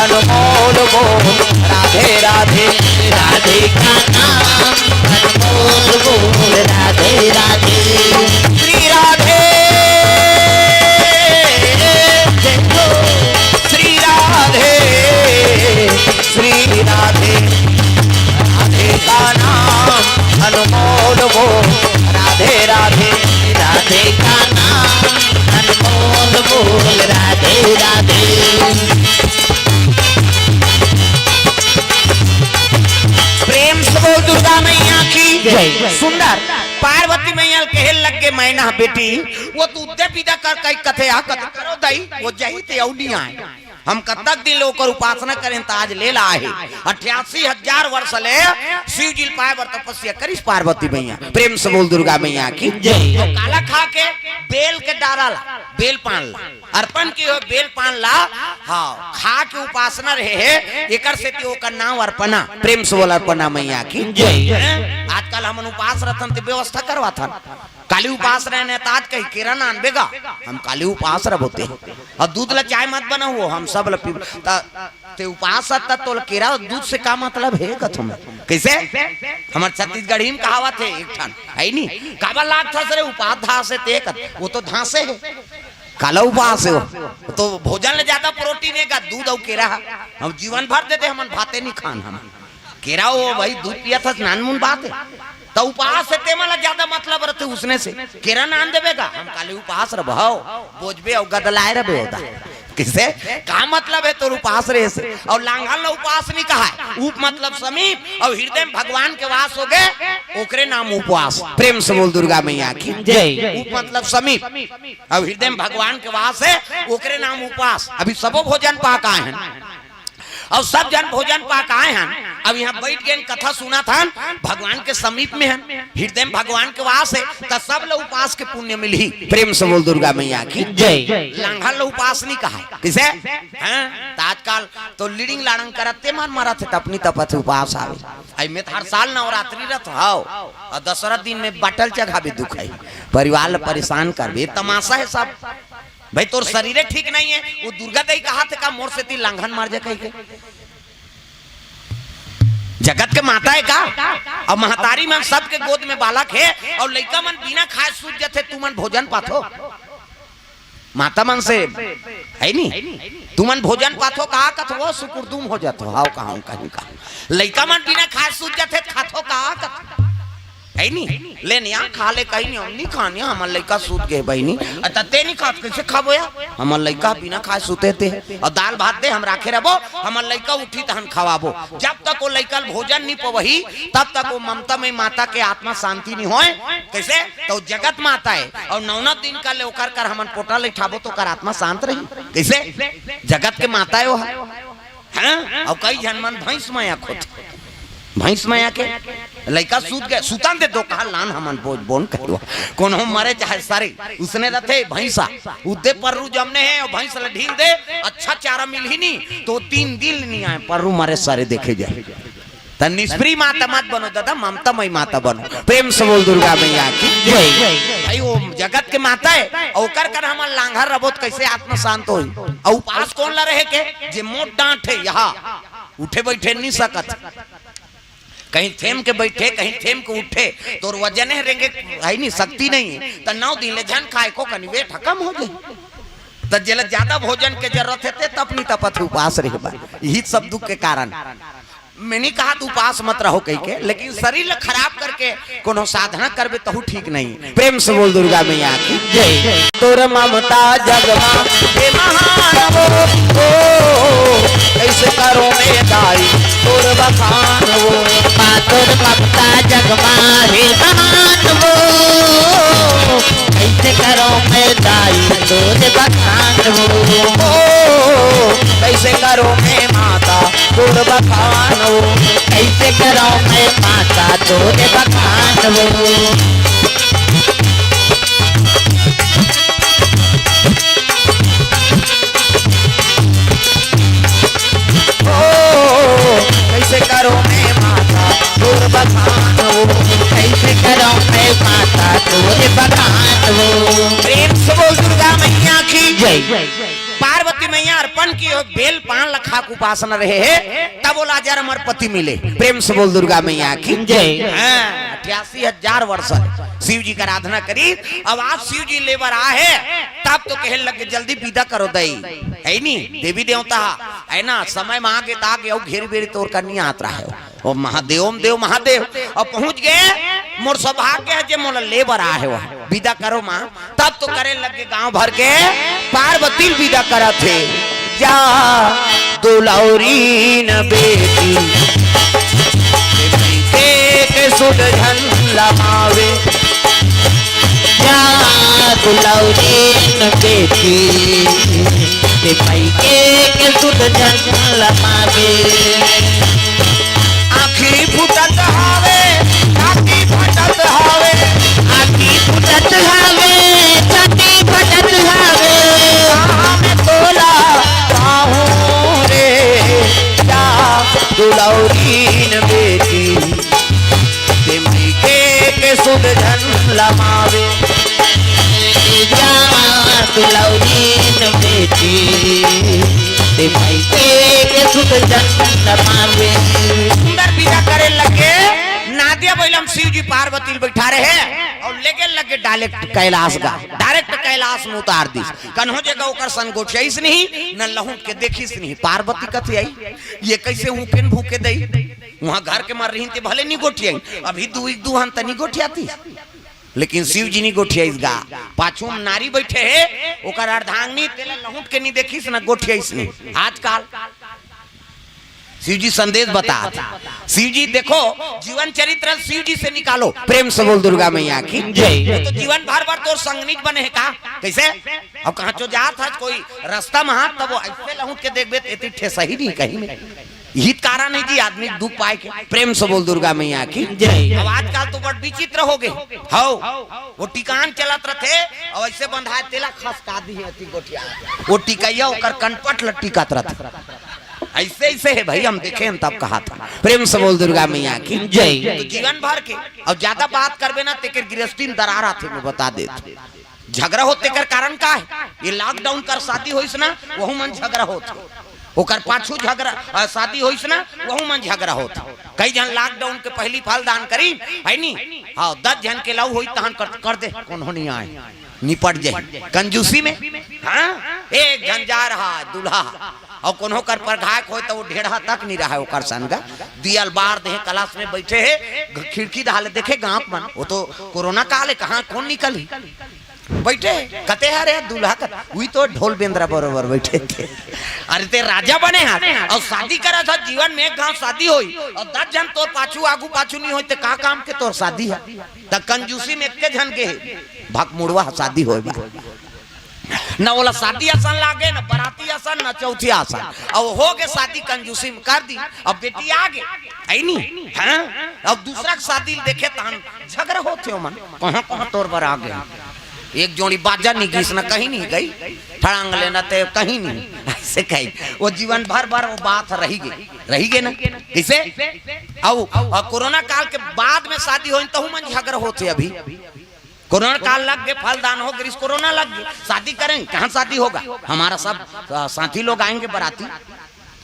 अनमोल बोल राधे राधे। राधे का नाम अनमोल बोल राधे राधे। श्री राधे। श्री राधे। श्री राधे। राधे का नाम अनमोल बोल राधे राधे। राधे का नाम अनमोल बोल राधे राधे। प्रेम से बोल दुर्गा मैया की जय। सुंदर पार्वती मैया ल कहे लग गे, मैना बेटी, वो तो उद्दे पीदा कर कई कथे आ कथे करो दई, वो जही ते अउ नहीं आए। हम कतक दिन ले ओकर उपासना करेन, त आज ले ला आहे। अट्ठासी हजार वर्ष ले शिव जी ल पाए बर तपस्या करिस पार्वती मैया। प्रेम से बोल दुर्गा मैया की जय। तो काला खा के बेल के डारा ला, बेल पान ला, अर्पण की हो बेल पान ला, हाँ, खा के उपासना रहे हे, एकर सेती ओकर नाम अर्पणा। प्रेम से बोल अर्पणा मैया की जय। हैं? आजकल हमन उपास रथन ते व्यवस्था करवाथन। काली उपास रहने त आज कही केरा नान बेगा, हम काली उपास रह बोते। अउ दूध ला चाय मत बनाओ, हम सब ला पीब। त ते उपास त तोल केरा दूध से का मतलब हे कथम? कैसे? हमर छत्तीसगढ़ी में कहावत हे एक ठन, है नी? काबर लाग था सरे उपास धास हे ते कथ, वो तो धासे हे। काला उपास हे वो। तो भोजन ले ज्यादा प्रोटीन हे का दूध अउ केरा? हम जीवन भर दे दे, हमन भाते नहीं खान हम। केरा वो भाई दूध पिया था, नान मुन बात हे। त उपास हे, ते मला ज्यादा मतलब रहते उसने से। केरा नान देबे का? हम काली उपास रहबो, बोझबे अउ गदलाए रहबे होता। किसे? का मतलब हे तोर उपास रहे से? अउ लांघन ला उपास नहीं कहा है। उप मतलब समीप, अउ हृदय में भगवान के वास हो गए, ओकरे नाम उपवास। प्रेम से बोल दुर्गा मैया की जय। उप मतलब समीप, अउ हृदय में भगवान के वास हे, ओकरे नाम उपवास। अभी सबो भोजन पा का है। अउ सब जन भोजन पा के आए हन, अब यहाँ बैठ गए, कथा सुनत हन, भगवान के समीप में हन, हृदय में भगवान के वास हे, त सब ला उपास के पुण्य मिलही। प्रेम से बोल दुर्गा मैया की जय। लांघन ला उपास नहीं कहा हे। किसे? हैं? त आजकल तो लिड़िंग लाड़ंग करत ते मन मरत हे, त अपनी तपत उपास आवे। आई में त हर साल नवरात्रि रथ हव, अउ दसरा दिन में बटल चघाबे दुख हे, परिवार ला परेशान करबे, तमाशा हे सब। भाई, तोर शरीरे ठीक नहीं हे, वो दुर्गा दई कहा थे का मोर सेती लांघन मार जा कही के? जगत के माता हे का? अउ महतारी मन सबके गोद में बालक हे, अउ लइका मन बिना खाए सूत जथे, तू मन भोजन पाथो? माता मन से हे नी? तू मन भोजन पाथो का कथो, सुकुरदुम हो जाथो। हाव कहा कहीं का लइका मन बिना खाए सूत जथे, खाथो का कथो? हे नी? ले निया, खा ले, कहीं नहीं, हम नहीं खानिया, हमर लइका सूत गए बहिनी। अ, त ते नहीं खात, कैसे खाबो या? हमर लइका बिना खाए सूते ते। अउ दाल भात दे, हम राखे रहबो, हमर लइका उठी त हम खवाबो। जब तक वो लइका ल भोजन नहीं पवही, तब तक वो ममता में माता के आत्मा शांति नहीं होए। कैसे? तो जगत माता हे, अउ नौ नौ दिन का ले ओकर कर हमन पोटा ले ठाबो, तो ओकर आत्मा शांत रही। कैसे? जगत के माता हे वो ह। हैं? अउ कई झन मन भैंस मया खोत। भैंस मया के लइका सूत गए, सुतन दे दो कहा लान हमन बोझ बोन कहियो। कोनो मरे चाहे सरे, उसने रथे भैंसा, उद्दे पर्रू जमने हे अउ भैंस ल ढील दे, अच्छा चारा मिलही नी, तो तीन दिन नहीं आए, पर्रू मरे सरे देखे जाए। त निष्प्रिय माता मत बनो दादा, ममता मई माता बनो। प्रेम से बोल दुर्गा मैया की जय। भाई वो जगत के माता हे, ओकर कर हमन लांघर रबो त कैसे आत्मा शांत होही? अउ उपास कोन ला रहे के? जे मोट डांट हे, यहाँ उठे बैठे नहीं सकत, कहीं थेम के बैठे, कहीं थेम के उठे, तोर वजन हे रेंगे, हे नहीं, शक्ति नहीं हे, त नौ दिन ले झन खाए को कनी वेट कम हो जाए। त जेला ज्यादा भोजन के जरूरत हे, ते तपनी तपत उपास रहे बा। यही सब दुख के कारण। मैं नहीं कहा तू उपास मत रहो कही के, लेकिन शरीर ला खराब करके कोनो साधना करबे तहू ठीक नहीं। प्रेम से बोल दुर्गा मैया की जय। तोर ममता जगमा हे महान वो, ओ, कैसे करो मैं दाई तोर बखान वो। माँ तोर ममता जगमा हे महान वो, कैसे करो मैं दाई तोर बखान वो। ओ, कैसे करो मैं माता तोर बखान वो। कैसे करो मैं माता तोर बखान वो। करो मैं माता तोर बखान वो, कैसे करो मैं माता तोर बखान वो। प्रेम से बोल दुर्गा मैया की जय। पार्वती मैया अर्पण की हो, बेल पान लखा के उपासना रहे हे, तब बोला हजार हमर पति मिले। प्रेम से बोल दुर्गा मैया की जय। हाँ, अठासी हजार वर्ष शिव जी का आराधना करी। अब आज शिव जी लेबर आहे, तब तो कहे लगे जल्दी विदा करो दई, है नी? देवी देवता है ना, समय मांगे ताके अउ घेरी बेरी तोर कन्या आत रहे हो। ओ महादेव, ओम देव महादेव। अब पहुंच गए, मोर सौभाग्य है जे मोला लेबर आहे हो, विदा करो माँ। तब तो करे लगे गांव भर के पार्वती ल विदा करत हे। जा दुलौरीन बेटी, के, के सुध झन लमावे। जा दुलौरीन बेटी, के मायके के सुध झन लमावे। आँखी फुटत हवे, छाती फटत हवे। आँखी फुटत हवे, छाती फटत हवे। हम तोला पाहूँ रे, जा दुलौरीन बेटी, ते मायके के सुध झन लमावे। जा दुलौरीन बेटी, ते मायके के सुध झन लमावे। सुंदर विदा करे लगे, नादिया बइला म शिव जी पार्वती ल बैठा रहे अउ लेगे लगे डायरेक्ट कैलाश गा, डायरेक्ट कैलाश में उतार दिस। कन्हो जगह ओकर संग गोठियाइस नहीं, न लहुट के देखिस नहीं। पार्वती कथे आई, ये कैसे हूँ पेन भूके दई? वहाँ घर के मर रही ते भले नहीं गोठियाई, अभी दू एक दू हन तनी गोठियाती। लेकिन शिव जी नहीं गोठियाइस गा। पाछू में नारी बैठे हे, ओकर अर्धांगिनी, तेला लहुट के नहीं देखिस न गोठियाइस नहीं। आजकल शिव जी संदेश बतात हे। शिव जी देखो, जीवन चरित्र शिव जी से निकालो। प्रेम से बोल दुर्गा मैया की जय। वो तो जीवन भर भर तोर संगनी बने हे का? कैसे? अब कहाँ चो जात हस, कोई रास्ता में हाथ, तब वो ऐसे लहुट के देखबे त एती ठेसही नहीं कहीं में। यही कारण है जी आदमी के दुख पाए के। प्रेम से बोल दुर्गा मैया की जय। अब आजकल तो बड़ विचित्र हो गए। हौ, वो टिकान चलत रथे, अउ ऐसे बंधाए तेला खसका दिहे अति गोठिया। वो टिकैया ओकर कनपट ल टिकत रथे। ऐसे, ऐसे है भाई, हम देखे हन तब कहा था। प्रेम से बोल दुर्गा मैया की जय। तो जीवन भर के, अउ ज्यादा बात करबे ना, तेकर गिरस्ती में दरार आथे, मैं बता देत। झगरा होत तेकर कारण का है? ये लॉकडाउन कर शादी होइस ना, वहू मन झगरा होत। ओकर पाछू झगरा, अ, शादी होइस ना, वहू मन झगरा होत। कई झन लॉकडाउन के पहली फलदान करी, है नी? हाँ, दस झन के लव होई तहन कर, कर दे, कोनो नहीं आए, निपट जाए। कंजूसी में, हाँ, एक झन जा रहा है दूल्हा, अउ कोनो कर परघाय होय तो वो ढेढ़ा तक नहीं रहा है ओकर सन का। दियल बार दे, कलास में बैठे हे, ग-, खिड़की डाले देखे गाँव मन, वो तो कोरोना काल है, कहाँ कौन निकली? बैठे, कते हरे दूल्हा कत, उही तो ढोल बेंदरा बरोबर बैठे थे। अरे ते राजा बने हाथ, अउ शादी करा था, जीवन में एक घाव शादी होई, अउ दस झन तोर पाछू आगू पाछू नहीं होई, ते का काम के तोर शादी है? त कंजूसी में एक झन के हे, भकमुड़वा शादी होए बा। न ओला शादी असन लागे, न बराती असन, न चौथी असन। अब हो गे शादी कंजूसी में कर दी, अब बेटी आ गे, है नी? हाँ? अब दूसरा के शादी देखे तहन झगड़ा होथे ओमन, कहाँ कहाँ तोर बर आ गे। एक जोड़ी बाजा नहीं गीस, न कहीं नहीं गई, ठड़ांग लेना ते कहीं नहीं, ऐसे कही। वो जीवन भर भर वो बात रही गई, रही गई ना, किसे? अउ, अउ कोरोना काल के बाद में शादी होई, तहू मन झगड़ा होथे अभी। कोरोना काल लग गे, फलदान हो गिस, कोरोना लग गे, शादी करें, कहाँ शादी होगा? हमारा सब, अ, साथी लोग आएंगे बराती।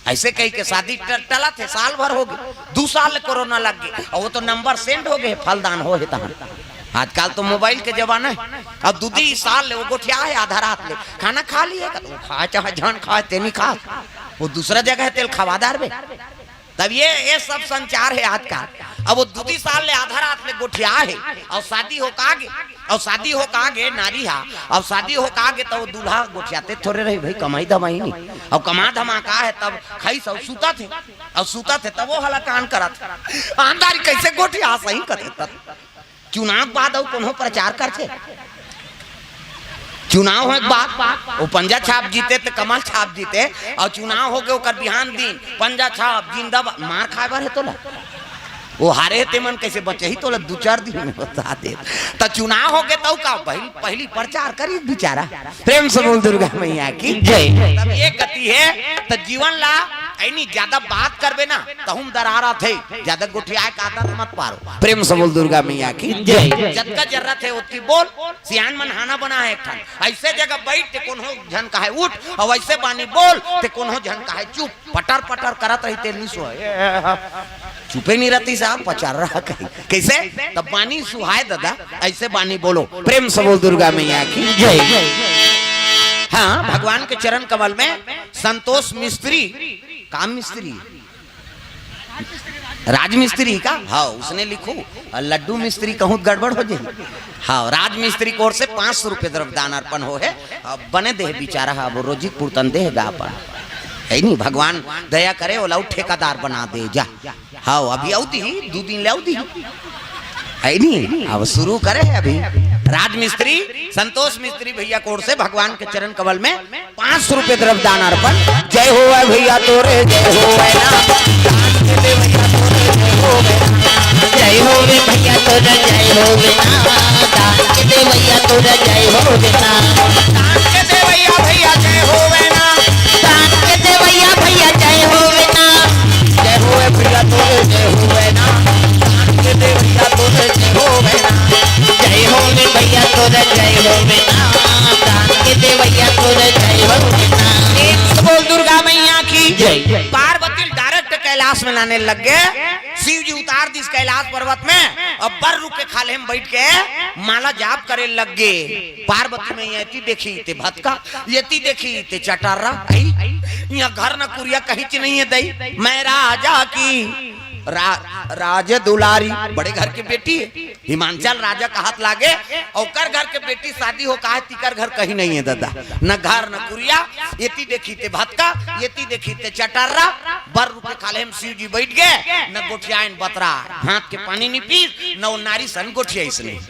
ऐसे कही के शादी ट-, टलत हे, साल भर हो गे, दू साल ले कोरोना लग गे, अउ वो तो नंबर सेंड हो गे, फलदान हो हे तहन। आजकल तो मोबाइल के जमाना है। अब दू दी साल ले वो गोठिया हे, आधा रात ले खाना खा लिए, वो खाए चाहे झन खाए, ते नहीं खा, वो दूसरा जगह हे, तेल खवादार बे। तब ये, ये सब संचार हे आजकल। अब वो दू दी साल ले आधा रात ले गोठिया हे, अउ शादी हो का गे, अउ शादी हो का गे नारी हा, अब शादी हो का गे, त वो दूल्हा गोठियाते थोरे रही भाई, कमाई धमाई नहीं। अब कमा धमा का हे, तब खाई सब सुतत हे, अउ सुतत हे, तब वो हला कान करत हे। आंधारी कैसे गोठिया सही करत हे? चुनाव बाद अउ कोनो प्रचार करथे? चुनाव होए के बाद वो पंजा छाप जीते त कमल छाप जीते, अउ चुनाव हो गे ओकर बिहान दिन पंजा छाप जिंदाबाद, मार खाए बर हे तोला। वो हारे हे तेमन कैसे बचही तोला, दू चार दिन में बता दे। त चुनाव हो गे तउ का पहली, पहली प्रचार करी बिचारा। प्रेम से बोल दुर्गा मैया की जय। तब ये गति हे, त जीवन ला ऐ नी, ज्यादा बात करबे ना, तहूं म दरार आथे। ज्यादा गोठियाए के आदत मत पारो। प्रेम से बोल दुर्गा मैया की जय। जतका जरूरत हे, ओतकी बोल। सियान मन हाना बना हे एक ठन। ऐसे जगह बैठ ते कोनो झन कहे उठ, अउ ऐसे बानी बोल ते कोनो झन कहे चुप। पटर पटर करत रही, तेल नी सोए। चुपे नी रहती साहब, पचर रहा कहीं। कैसे? तब बानी सुहाए दादा, ऐसे बानी बोलो। प्रेम से बोल दुर्गा मैया की जय। हाँ, भगवान के चरण कमल में संतोष मिस्त्री, काम मिस्त्री, राजमिस्त्री का? हाँ, उसने लिखो, अउ लड्डू मिस्त्री कहूं त गड़बड़ हो जाही। हाँ, राजमिस्त्री की ओर से पाँच सौ रुपये द्रव्य दान अर्पण हो हे। अब बने देह बिचारा हा, वो रोजी पुरतन देह गा अपन। हे नी, भगवान दया करे, ओला अउ ठेकादार बना दे जा। हाँ, अभी अउ दिही, दू दिन ले अउ दिही। हे नी, अब शुरू करे हे अभी। राजमिस्त्री, संतोष मिस्त्री भैया की ओर से भगवान के चरण कमल में पाँच सौ रुपये द्रव्य दान अर्पण। जय होवे भैया तोरे, जय होवे ना। दान के दे भैया तोरे, जय होवे ना। जय होवे भैया तोरे, जय होवे ना। दान के दे भैया तोरे, जय होवे ना। दान के दे भैया, भैया जय होवे ना। दान के दे भैया, भैया जय होवे ना। जय होवे भैया तोरे, जय होवे ना। दान के दे भैया तोरे, जय होवे ना। जय होवे भैया तोरे, जय होवे ना। दान के दे भैया तोरे, जय होवे ना। एक से बोल दुर्गा मैया की जय। पार्वती डायरेक्ट कैलाश में लाने लग गे। शिव जी उतार दिस कैलाश पर्वत में, अउ बर रुख के खाल्हे में बैठ के माला जाप करे लग गे। पार्वती में एती देखी ते भतका, एती देखी ते चटर्रा। आई, इहां घर न कुरिया कहीं च नहीं हे दई। मैं राजा की रा-, राज दुलारी, बड़े घर के बेटी हे। हिमांचल राजा कहत लागे, ओकर घर के बेटी शादी हो कहे, तिकर घर कहीं नहीं हे दादा, न घर न कुरिया। एती देखी ते भतका, एती देखी ते चटर्रा। बर रुख के खाल्हे में शिव जी बैठ गे, न गोठियाइन बतरा, हाथ के पानी नी पीस, न वो नारी सन गोठियाइस नहीं।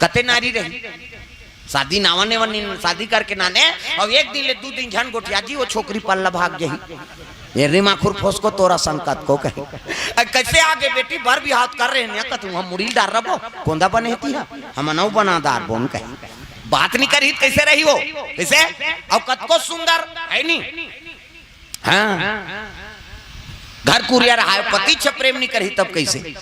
कते नारी रही, शादी नावा नेवा नी, शादी करके नाने, अउ एक दिन ले दू दिन झन गोठिया जी, वो छोकरी पल्ला भाग जाही। ये रिमाखुर फोसको तोरा संकत को कही। अ, कैसे आगे बेटी बर बिहाव कर रहे हैं, कतू हम मुड़ी डार रबो, कोंदा बने हती है, हम नौ बना दार बोन कही। बात नी करी, कैसे रही वो? कैसे? अउ कतको सुंदर, हे नी? हाँ। घर कुरिया रहा हे, पति छ प्रेम नी करही तब कैसे?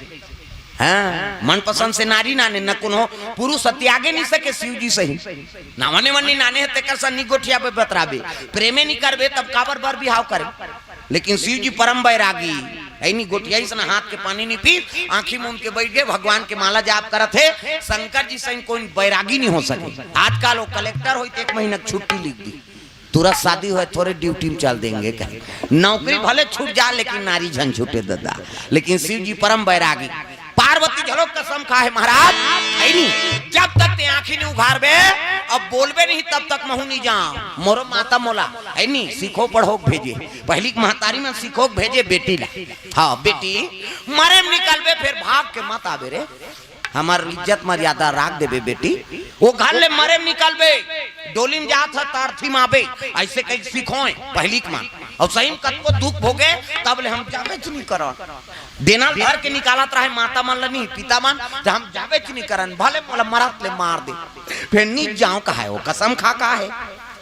हाँ, मनपसंद से नारी नाने, न कोनो पुरुष त्यागे नी सके शिव जी सही। नावा नेवा नी नाने हे, तेकर सन नी गोठियाबे बतराबे। प्रेमे नी करबे, तब काबर बर बिहाव करे? लेकिन शिव जी परम बैरागी, हे नी, गोठियाइस न हाथ के पानी नी पीस, आंखी मूंद के बैठ गे, भगवान के माला जाप करत हे। शंकर जी सही कोई बैरागी नी हो सके। आजकल वो कलेक्टर होई त एक महीना के छुट्टी लिख दी। तुरंत शादी होय, थोरे ड्यूटी में चल देंगे कहे। नौकरी भले छूट जा, लेकिन नारी झन छूटे दादा। लेकिन शिव जी परम बैरागी। पार्वती घलो कसम खाहे, महाराज, हे नी, जब तक ते आंखी नी उघारबे, अउ बोलबे नी, तब तक महूं नी जांव। मोरो माता मोला, हे नी, सीखो पढ़ो के भेजे। पहिली के महतारी मन सीखो के भेजे बेटी ला। हाँ, बेटी, मरे में निकलबे, फेर भाग के मत आबे रे। हमर इज्जत मर्यादा राख देबे बेटी। वो घर ले मरे में निकलबे, डोली में जात ह त अर्थी म आबे, अइसे कहि सिखोय पहिली के मन। अउ सही में कतको दुख भोगे, तब ले हम जाबेच नी करन। देना ल धर के निकालत रहे माता मन ल नी, पिता मन, त हम जाबेच नी करन, भले मोला मरत ले मार दे, फेर नी जांव कहे, वो कसम खा कहे।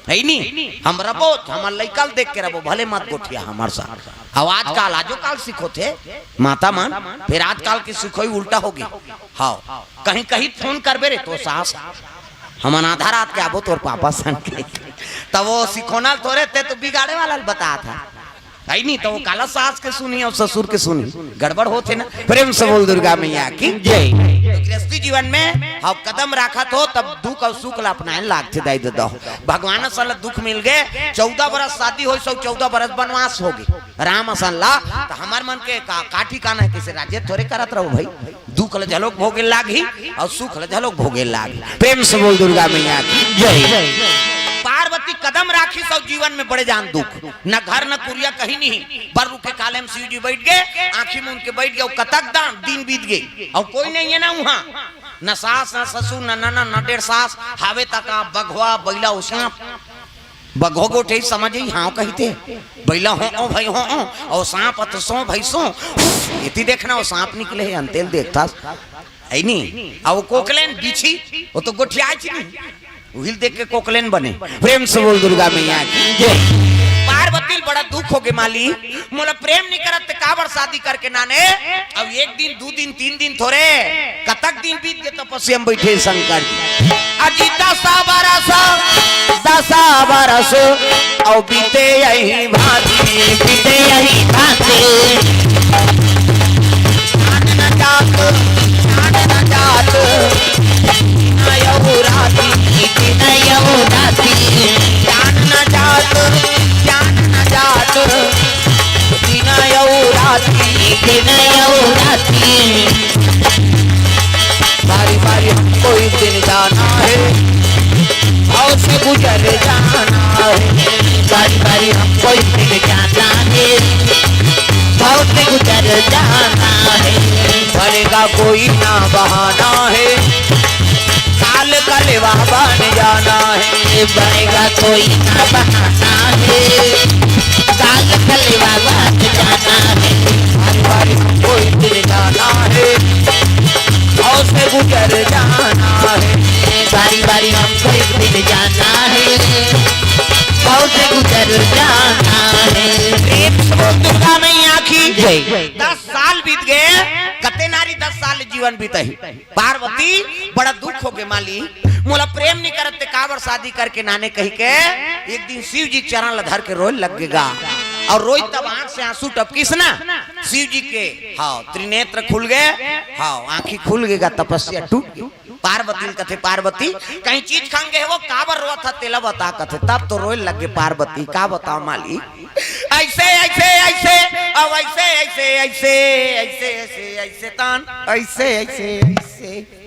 हे नी, हम रबो, हमर लइका ल देख के रबो, भले मत गोठिया हमर साथ। अउ आजकल, आजो काल सिखोथे माता मन, फेर आजकल के सिखोई उल्टा होगे। हव, कहीं कहीं फोन करबे रे तो सास, हमन आधा रात के आबो तोर पापा संग के। त वो सिखोना ल थोरे, ते तो बिगाड़े वाला ल बतात हस। हे नी, त वो काला सास के सुनही अउ ससुर के सुनही, गड़बड़ होथे ना। प्रेम से बोल दुर्गा मैया की जय। तो गृहस्थी जीवन में हव कदम राखत हो, तब दुख अउ सुख ल अपनाए ल लागथे दाई ददा हो। भगवान असन ल दुख मिल गे, चौदह बरस शादी होइस अउ चौदह बरस बनवास होगे राम असन ला, त हमर मन के का, का ठिकाना हे, कइसे राज्य थोरे करत रहो भाई। दुख ल झलोक भोगे लागही अउ सुख ल झलोक भोगे लागही। प्रेम से बोल दुर्गा मैया की जय। पार्वती कदम राखिस अउ जीवन में बड़े जान दुख, न घर न कुरिया कहीं नहीं। बर रुख के खाल्हे में शिव जी बैठ गे, आंखी मूंद के बैठ गे, अउ कतक दान दिन बीत गे, अउ कोई नहीं हे ना उहां, न सास न ससुर न ननद न डेढ़ सास, हावे तक बघवा बइला अउ सांप। बघो गोठे समझ ही हाँ कहिथे, बइला हो ओ भाई हो ओ, अउ सांप अत सो भाई सो, एती देखना वो सांप निकले हे, अंतेल देखथस, हे नी, अउ कोकलेन बिछी, वो तो गोठियाच नहीं, उहिल देख के कोकलेन बने। प्रेम से बोल दुर्गा मैया की जय। पार पार्वती ल बड़ा दुख होगे, माली, मोला प्रेम नइ करत ते काबर शादी करके नाने? अब एक दिन, दू दिन, तीन दिन थोरे, कतक दिन बीत गे तपस्या म बइठे शंकर जी। अजी दस बरस, दस बरस, अउ बीते यही भांति, बीते यही भांति। जान न जात, जान न जात, दिन अउ राति, दिन अउ राति। जान न जात, जान न जात, दिन अउ राति, दिन अउ राति। बारी बारी हमको एक दिन जाना है, भव से गुजर जाना है। बारी बारी हमको एक दिन जाना है, भव से गुजर जाना है। बनेगा कोई ना बहाना है, काल कलेवा बन जाना है। बनेगा कोई ना बहाना है, काल कलेवा बन जाना है। बारी बारी हमको एक दिन जाना है, भव से गुजर जाना है। बारी बारी हमको एक दिन जाना है, भव से गुजर जाना है। प्रेम से बोल दुर्गा मैया की जय। दस साल बीत गे, कते नारी दस साल जीवन बीतही। पार्वती बड़ा दुख होगे, माली, मोला प्रेम नइ करत ते काबर शादी करके नाने कहिके एक दिन शिव जी के चरण ल धर के रोए लग गे गा। अउ रोइस तब आंख से आंसू टपकिस ना, शिव जी के, हाँ, त्रिनेत्र खुल गे, हाँ, आंखी खुल गे गा, तपस्या टूट गे। पार्वती ल कथे, पार्वती, कहीं चीज खंगे हे वो, काबर रोवत हस, तेला बता, कथे। तब तो रोए लग गे पार्वती, का बतावं माली, ऐसे, ऐसे, ऐसे, अब ऐसे, ऐसे, ऐसे, ऐसे, ऐसे, ऐसे तान, ऐसे, ऐसे, ऐसे।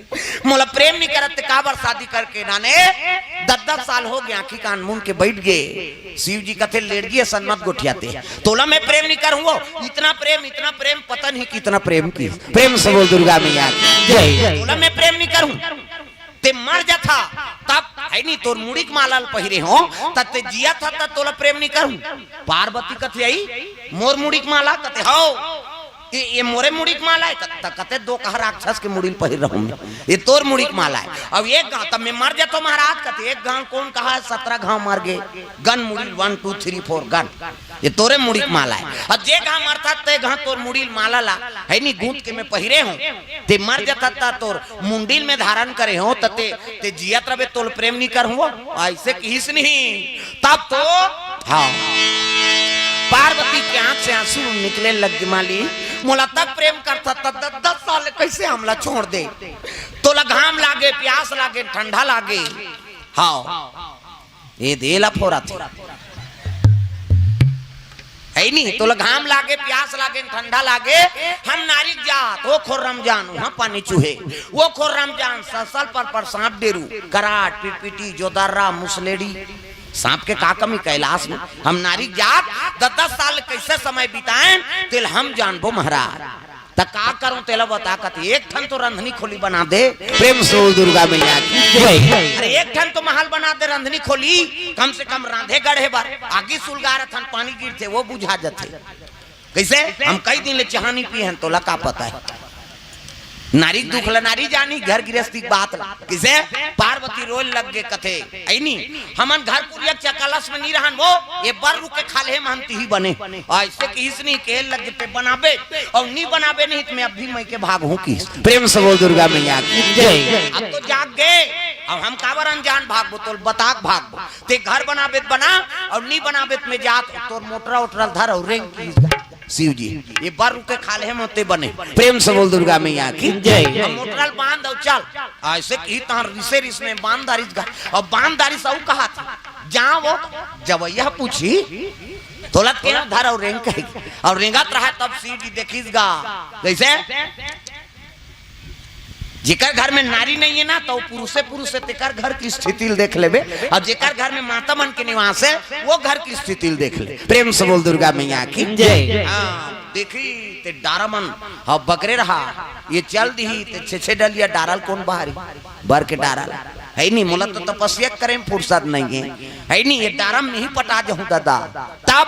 मोला प्रेम नइ करत ते काबर शादी करके नाने? दस दस साल होगे, आंखी कान मूंद के बइठ गे। शिव जी कथे, लेड़गी असन मत गोठिया ते। तोला मैं प्रेम नइ करहूं वो, इतना प्रेम, इतना प्रेम, पता नहीं कितना प्रेम की। प्रेम से बोल दुर्गा मैया की जय। तोला मैं प्रेम नइ करहूं, ते मर जाथा, तब हे नी तोर मुड़ी के माला ल पहिरे हों, तब ते जियत हस, तब तोला प्रेम नइ करहूं। पार्वती कथे, अई मोर मुड़ी के माला? कथे, हव। ये, ये मोरे मुड़ी के माला हे? त, त कथे, दो कहाँ राक्षस के मुड़ी ल पहिर रहूं मैं, ये तोर मुड़ी के माला हे। अब एक घांव, तब मैं मर जाथों महाराज, कथे, एक घांव ल कोन कहा हे, सतरा घांव मर गे, गन मुड़ी ल, one, two, three, four, gun. ये तोरे मुड़ी के माला हे। अब जे घांव मरथा, ते घांव तोर मुड़ी ल माला ला, हे नी, गूंथ के मैं पहिरे हों, ते मर जाथा, त तोर मुंडी ल मैं धारण करे हों, त ते, ते जियत रबे, तोला प्रेम नइ करहूं वो। अइसे किहिस नहीं। तब तो, हाँ, पार्वती के आंख से आंसू निकले लग गे, माली, मोला तक प्रेम करथा, त दस दस साल ले कइसे हमला छोड़ दे? तोला घाम लागे, प्यास लागे, ठंडा लागे, हाँ, ये दे ला फोरा थे, हे नी? तोला घाम लागे, प्यास लागे, ठंडा लागे, हम नारी के जात, ओ खोर रमजान, उहां पानी चूहे, ओ खोर रमजान, ससल पर पर सांप डेरू, कराट, पिटपिटी, जोदर्रा, मुसलेड़ी, सांप के का कमी कैलाश में? हम नारी के जात, दस दस साल कइसे समय बिताएन, तेला हम जानबो महाराज। त का करंव तेला बता, कथे, एक ठन तो रंधनी खोली बना दे। प्रेम से बोल दुर्गा मैया की जय। अरे एक ठन तो महल बना दे रंधनी खोली, कम से कम रांधे गढ़े बर, आगी सुलगारथन, पानी गिरथे, वो बुझा जथे। कइसे? हम कई दिन ले चाहा नइ पिए हन, तोला का पता हे? नारी के दुख ला नारी जानी, घर गिरस्ती के बात ला। कइसे? पार्वती रोए लग गे, कथे, अई नी, हमन घर कुरिया के चकलस में नइ रहन वो, ये बर रुख के खाल्हे म हम तिही बने। अइसे किहिस नहीं, कहे लग गे, ते बनाबे, अउ नइ बनाबे नहीं, त मैं अभी मइके भागहूं किहिस। प्रेम से बोल दुर्गा मैया की जय। अब तो जाग गे, अब हम काबर अनजान भागबो, तोला बता के भागबो। ते घर बनाबे त बना, अउ नइ बनाबे त मैं जात, तोर मोटरा ओटरा ल धर अउ रेंग किहिस गा शिव जी। ये बर रुख के खाल्हे म ते बने। प्रेम से बोल दुर्गा मैया की जय। अब मोटरा ल बांध अउ चल। अइसे किहिस तहां रिसे रिस में बांध डारिस गा। अब बांध डारिस अउ कहाथे, जा वो जवइया पूछही, तोला तें धर अउ रेंग कहिके। अउ रेंगत रहय तब शिव जी देखिस गा। कइसे? जेकर घर में नारी नइ हे ना, त वो पुरुषे पुरुष हे, तेकर घर के स्थिति ल देख लेबे। अउ जेकर घर में माता मन के निवास हे, वो घर के स्थिति ल देख ले। प्रेम से बोल दुर्गा मैया की जय। हाँ, देखही ते डारा मन, हाँ, बगरे रहा, ये चल दिही ते छे छे डलिया डारा ल कोन बहारही? बर के डारा ल। हे नी, मोला तो तपस्या करे म फुरसत नइ हे। हे नी, ये डारा म नहीं पटा जाहूं दादा। तब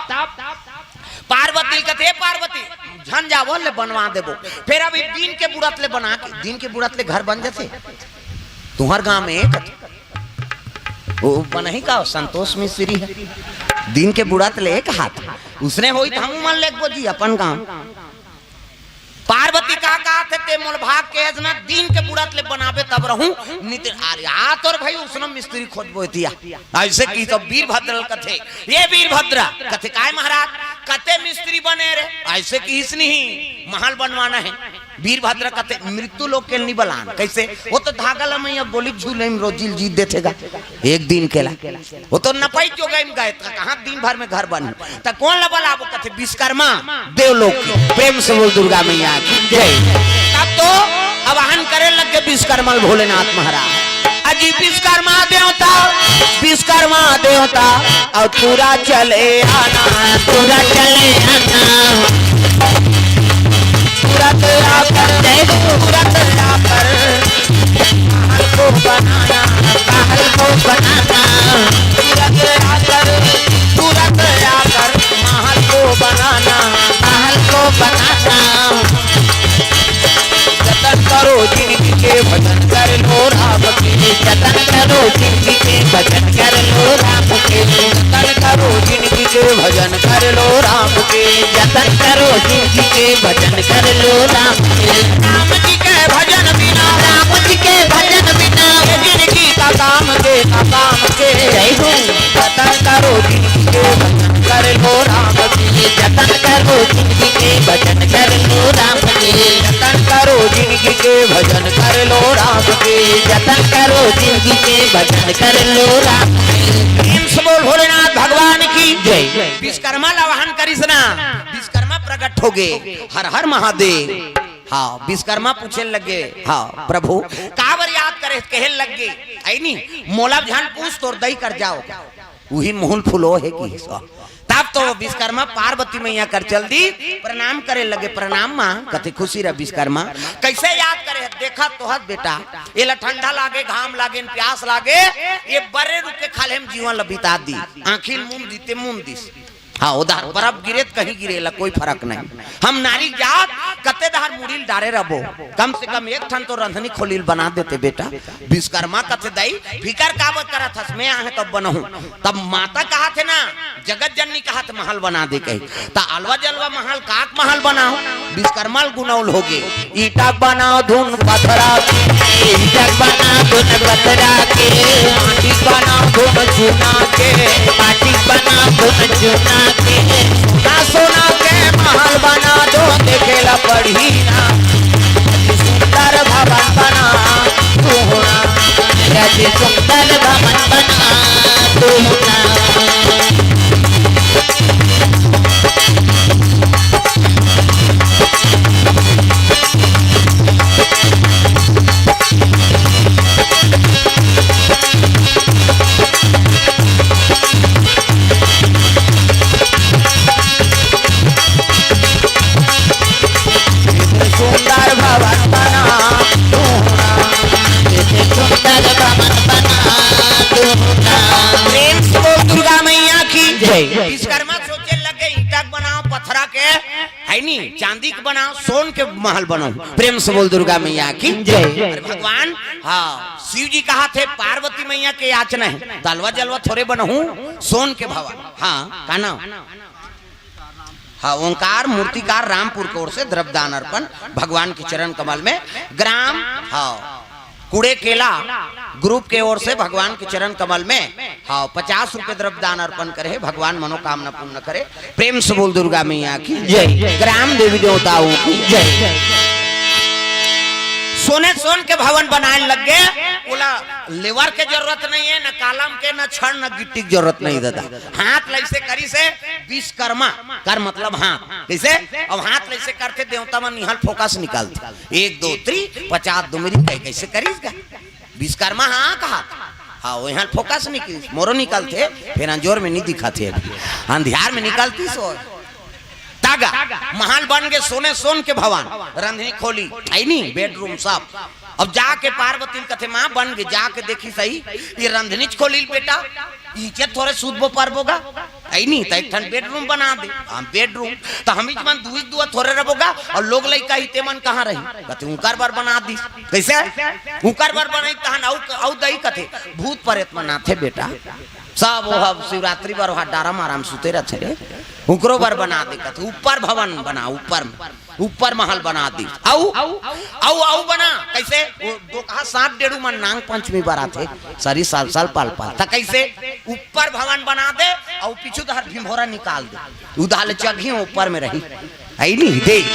पार्वती कथे, पार्वती, झन जावो, ले बनवा देबो। फेर अभी दिन के बुड़त ले बना के, दिन के बुड़त ले घर बन जथे। तुंहर गांव में एक वो बनही का संतोष मिश्री हे। दिन के बुड़त ले एक हाथ, उसने होई त हमू मन लेगबो जी अपन गांव। पार्वती का कहत हे, "ते मोल भाग के हस ना, दिन के बुड़त ले बनाबे तब रहूं, नित।" अरे आ तोर भाई उसने मिस्त्री खोजबो एतिया। अइसे किहिस त वीरभद्र ल कथे, "ये वीरभद्र।" कथे, "काय महाराज?" कथे, "मिस्त्री बने रे।" अइसे किहिस नहीं, महल बनवाना हे। वीरभद्र कथे, "मृत्यु लोक के ल नी बलान।" कइसे? ओ तो धागा ल मइया गोली झूले में रोजी ल जीत देथे गा। एक दिन के ला। ओ तो नपई जोगई में गए, त कहाँ दिन भर में घर बनी? त कोन ल बलाबो? कथे, "विश्वकर्मा देवलोक के।" प्रेम से बोल दुर्गा मैया की जय। तब तो आवाहन करे लग गे विश्वकर्मा ल भोलेनाथ महाराज। अजी विश्वकर्मा देवता, विश्वकर्मा देवता, अउ टूरा चले आना, टूरा चले आना। तुरंत आकर, तुरंत आकर महल को बनाना, महल को बनाना। तुरंत आकर, तुरंत आकर महल को बनाना, महल को बनाना। जतन करो जिनगी के, भजन कर लो राम के। जतन करो जिनगी के, भजन कर लो राम के। जतन करो जिनगी के, भजन कर लो राम के। जतन करो जिनगी के, भजन कर लो राम के। राम जी के भजन बिना, राम जी के भजन बिना, ये जिनगी का काम के, का काम के। जय हो। जतन करो जिनगी के, भजन कर लो राम के। जतन करो जिनगी के, भजन कर लो राम के। जतन करो जिनगी के, भजन कर लो राम के। जतन करो जिनगी के, भजन कर लो राम के। प्रेम से बोल भोलेनाथ भगवान की जय। विश्वकर्मा ल आवाहन करिस ना, विश्वकर्मा प्रकट हो गे। हर हर महादेव। हाँ, विश्वकर्मा पूछे लगे, "हाँ प्रभु, काबर याद करे?" कहे लगे, "ऐ नी, मोला झन पूछ, तोर दई कर जाओ।" उही मुहुल फुलो हे कि। तब तो विश्वकर्मा पार्वती मैया कर चल दी, प्रणाम करे लगे, "प्रणाम माँ।" कथे, "खुशी रह विश्वकर्मा, कइसे याद करे?" "देखा तो हस बेटा, एला ठंडा लागे, घाम लागे, प्यास लागे, ये बरे रुख के खाल्हे म जीवन ल बिता दी।" आँखी ल मूंद दी, ते मूंद दिस। हाँ, उधार बरफ गिरे त कहीं गिरे ला, कोई फरक नहीं। हम नारी जात कते डहर मुड़ी ल डारे रबो, कम से कम एक ठन तो रंधनी खोली ल बना देते बेटा। विश्वकर्मा कथे, "दई, फिकर काबर करत हस, मैं आहे तब बनहूं।" तब माता कहत हे ना, जगत जननी कहत महल बना दे कही, त अलवा जलवा महल, काक महल बनाओ, विश्वकर्मा ल गुनौल हो गे। ईंटा बनाओ धुन पथरा के, ईंटा बनाओ धुन पथरा के, माटी बनाओ धुन चूना के, माटी बनाओ धुन चूना के, सोना सोना के महल बना दो, देखे ला पड़ही ना। सुंदर भवन बना दो ना, अति सुंदर भवन बना दो ना। सुंदर भवन बना दूंगा, सुंदर भवन बना दूंगा। प्रेम से बोल दुर्गा मैया की जय। विश्वकर्मा सोचे लगे, ईंटा के बनाओ, पथरा के, है नी, चांदी के बनाओ, सोन के महल बनाओ। प्रेम से बोल दुर्गा मैया की जय। अरे भगवान, हाँ, शिव जी कहत हे पार्वती मैया के याचना हे, त अलवा जलवा थोरे बनहूं, सोन के भवन। हाँ, का नाम? हाँ, ओंकार मूर्तिकार रामपुर के ओर से द्रव्य दान अर्पण भगवान के चरण कमल में। ग्राम, हाँ, कुड़े केला ग्रुप के ओर से भगवान के चरण कमल में, हाँ, पचास रुपए द्रव्य दान अर्पण करे हे। भगवान मनोकामना पूर्ण करे। प्रेम से बोल दुर्गा मैया की जय। ग्राम देवी देवताओं की जय। सोने सोन के भवन बनाए लग गे। ओला लेवर के जरूरत नहीं हे, न कालम के, न छड़, न गिट्टी के जरूरत नहीं दादा। हाथ ल अइसे करिस हे विश्वकर्मा, कर मतलब हाथ। कइसे? अब हाथ ल अइसे करथे, देवता मन इहाँ फोकस निकालथे। एक, दो, three, पचास, दो मेरी कह, कइसे करिस गा? विश्वकर्मा हाँ कहा। हाँ, वो इहाँ फोकस निकलिस, मोरो निकलथे, फेर अंजोर में नहीं दिखाथे अभी। अंधियार में निकलतिस वो। तागा, महल बन गे सोने सोन के भवन, रंधनी खोली, है नी, बेडरूम सब। अब जाके पार्वती ल कथे, "माँ बन गे, जाके देखिस हे, ये रंधनीच खोली ल बेटा, इचे थोरे सूतबो परबो गा, है नी, त एक ठन बेडरूम बना दे।" हम बेडरूम, त हम इच मन दुई दुआ थोरे रबो गा, अउ लोग लइका ही ते मन कहाँ रही? कथे, "उंकर बर बना दिस।" कइसे? "उंकर बर बनाई तहन अउ, अउ दई," कथे, "भूत परेत मन आथे बेटा।" सब वो ह शिवरात्रि बर वहाँ डारा मारा म सुते रथे रे। उकरो बर बना दे कथे, ऊपर भवन बना, ऊपर, ऊपर महल बना दे। अउ, अउ, अउ बना, कइसे? वो दोकहा सात डेड़ू मन नांग पंचमी बर आथे, सरी साल साल पाल पाल। त कइसे? ऊपर भवन बना दे, अउ पीछू डहर भिंभोरा निकाल दे। उधाले चघी ऊपर में रही। हइ नी? देख,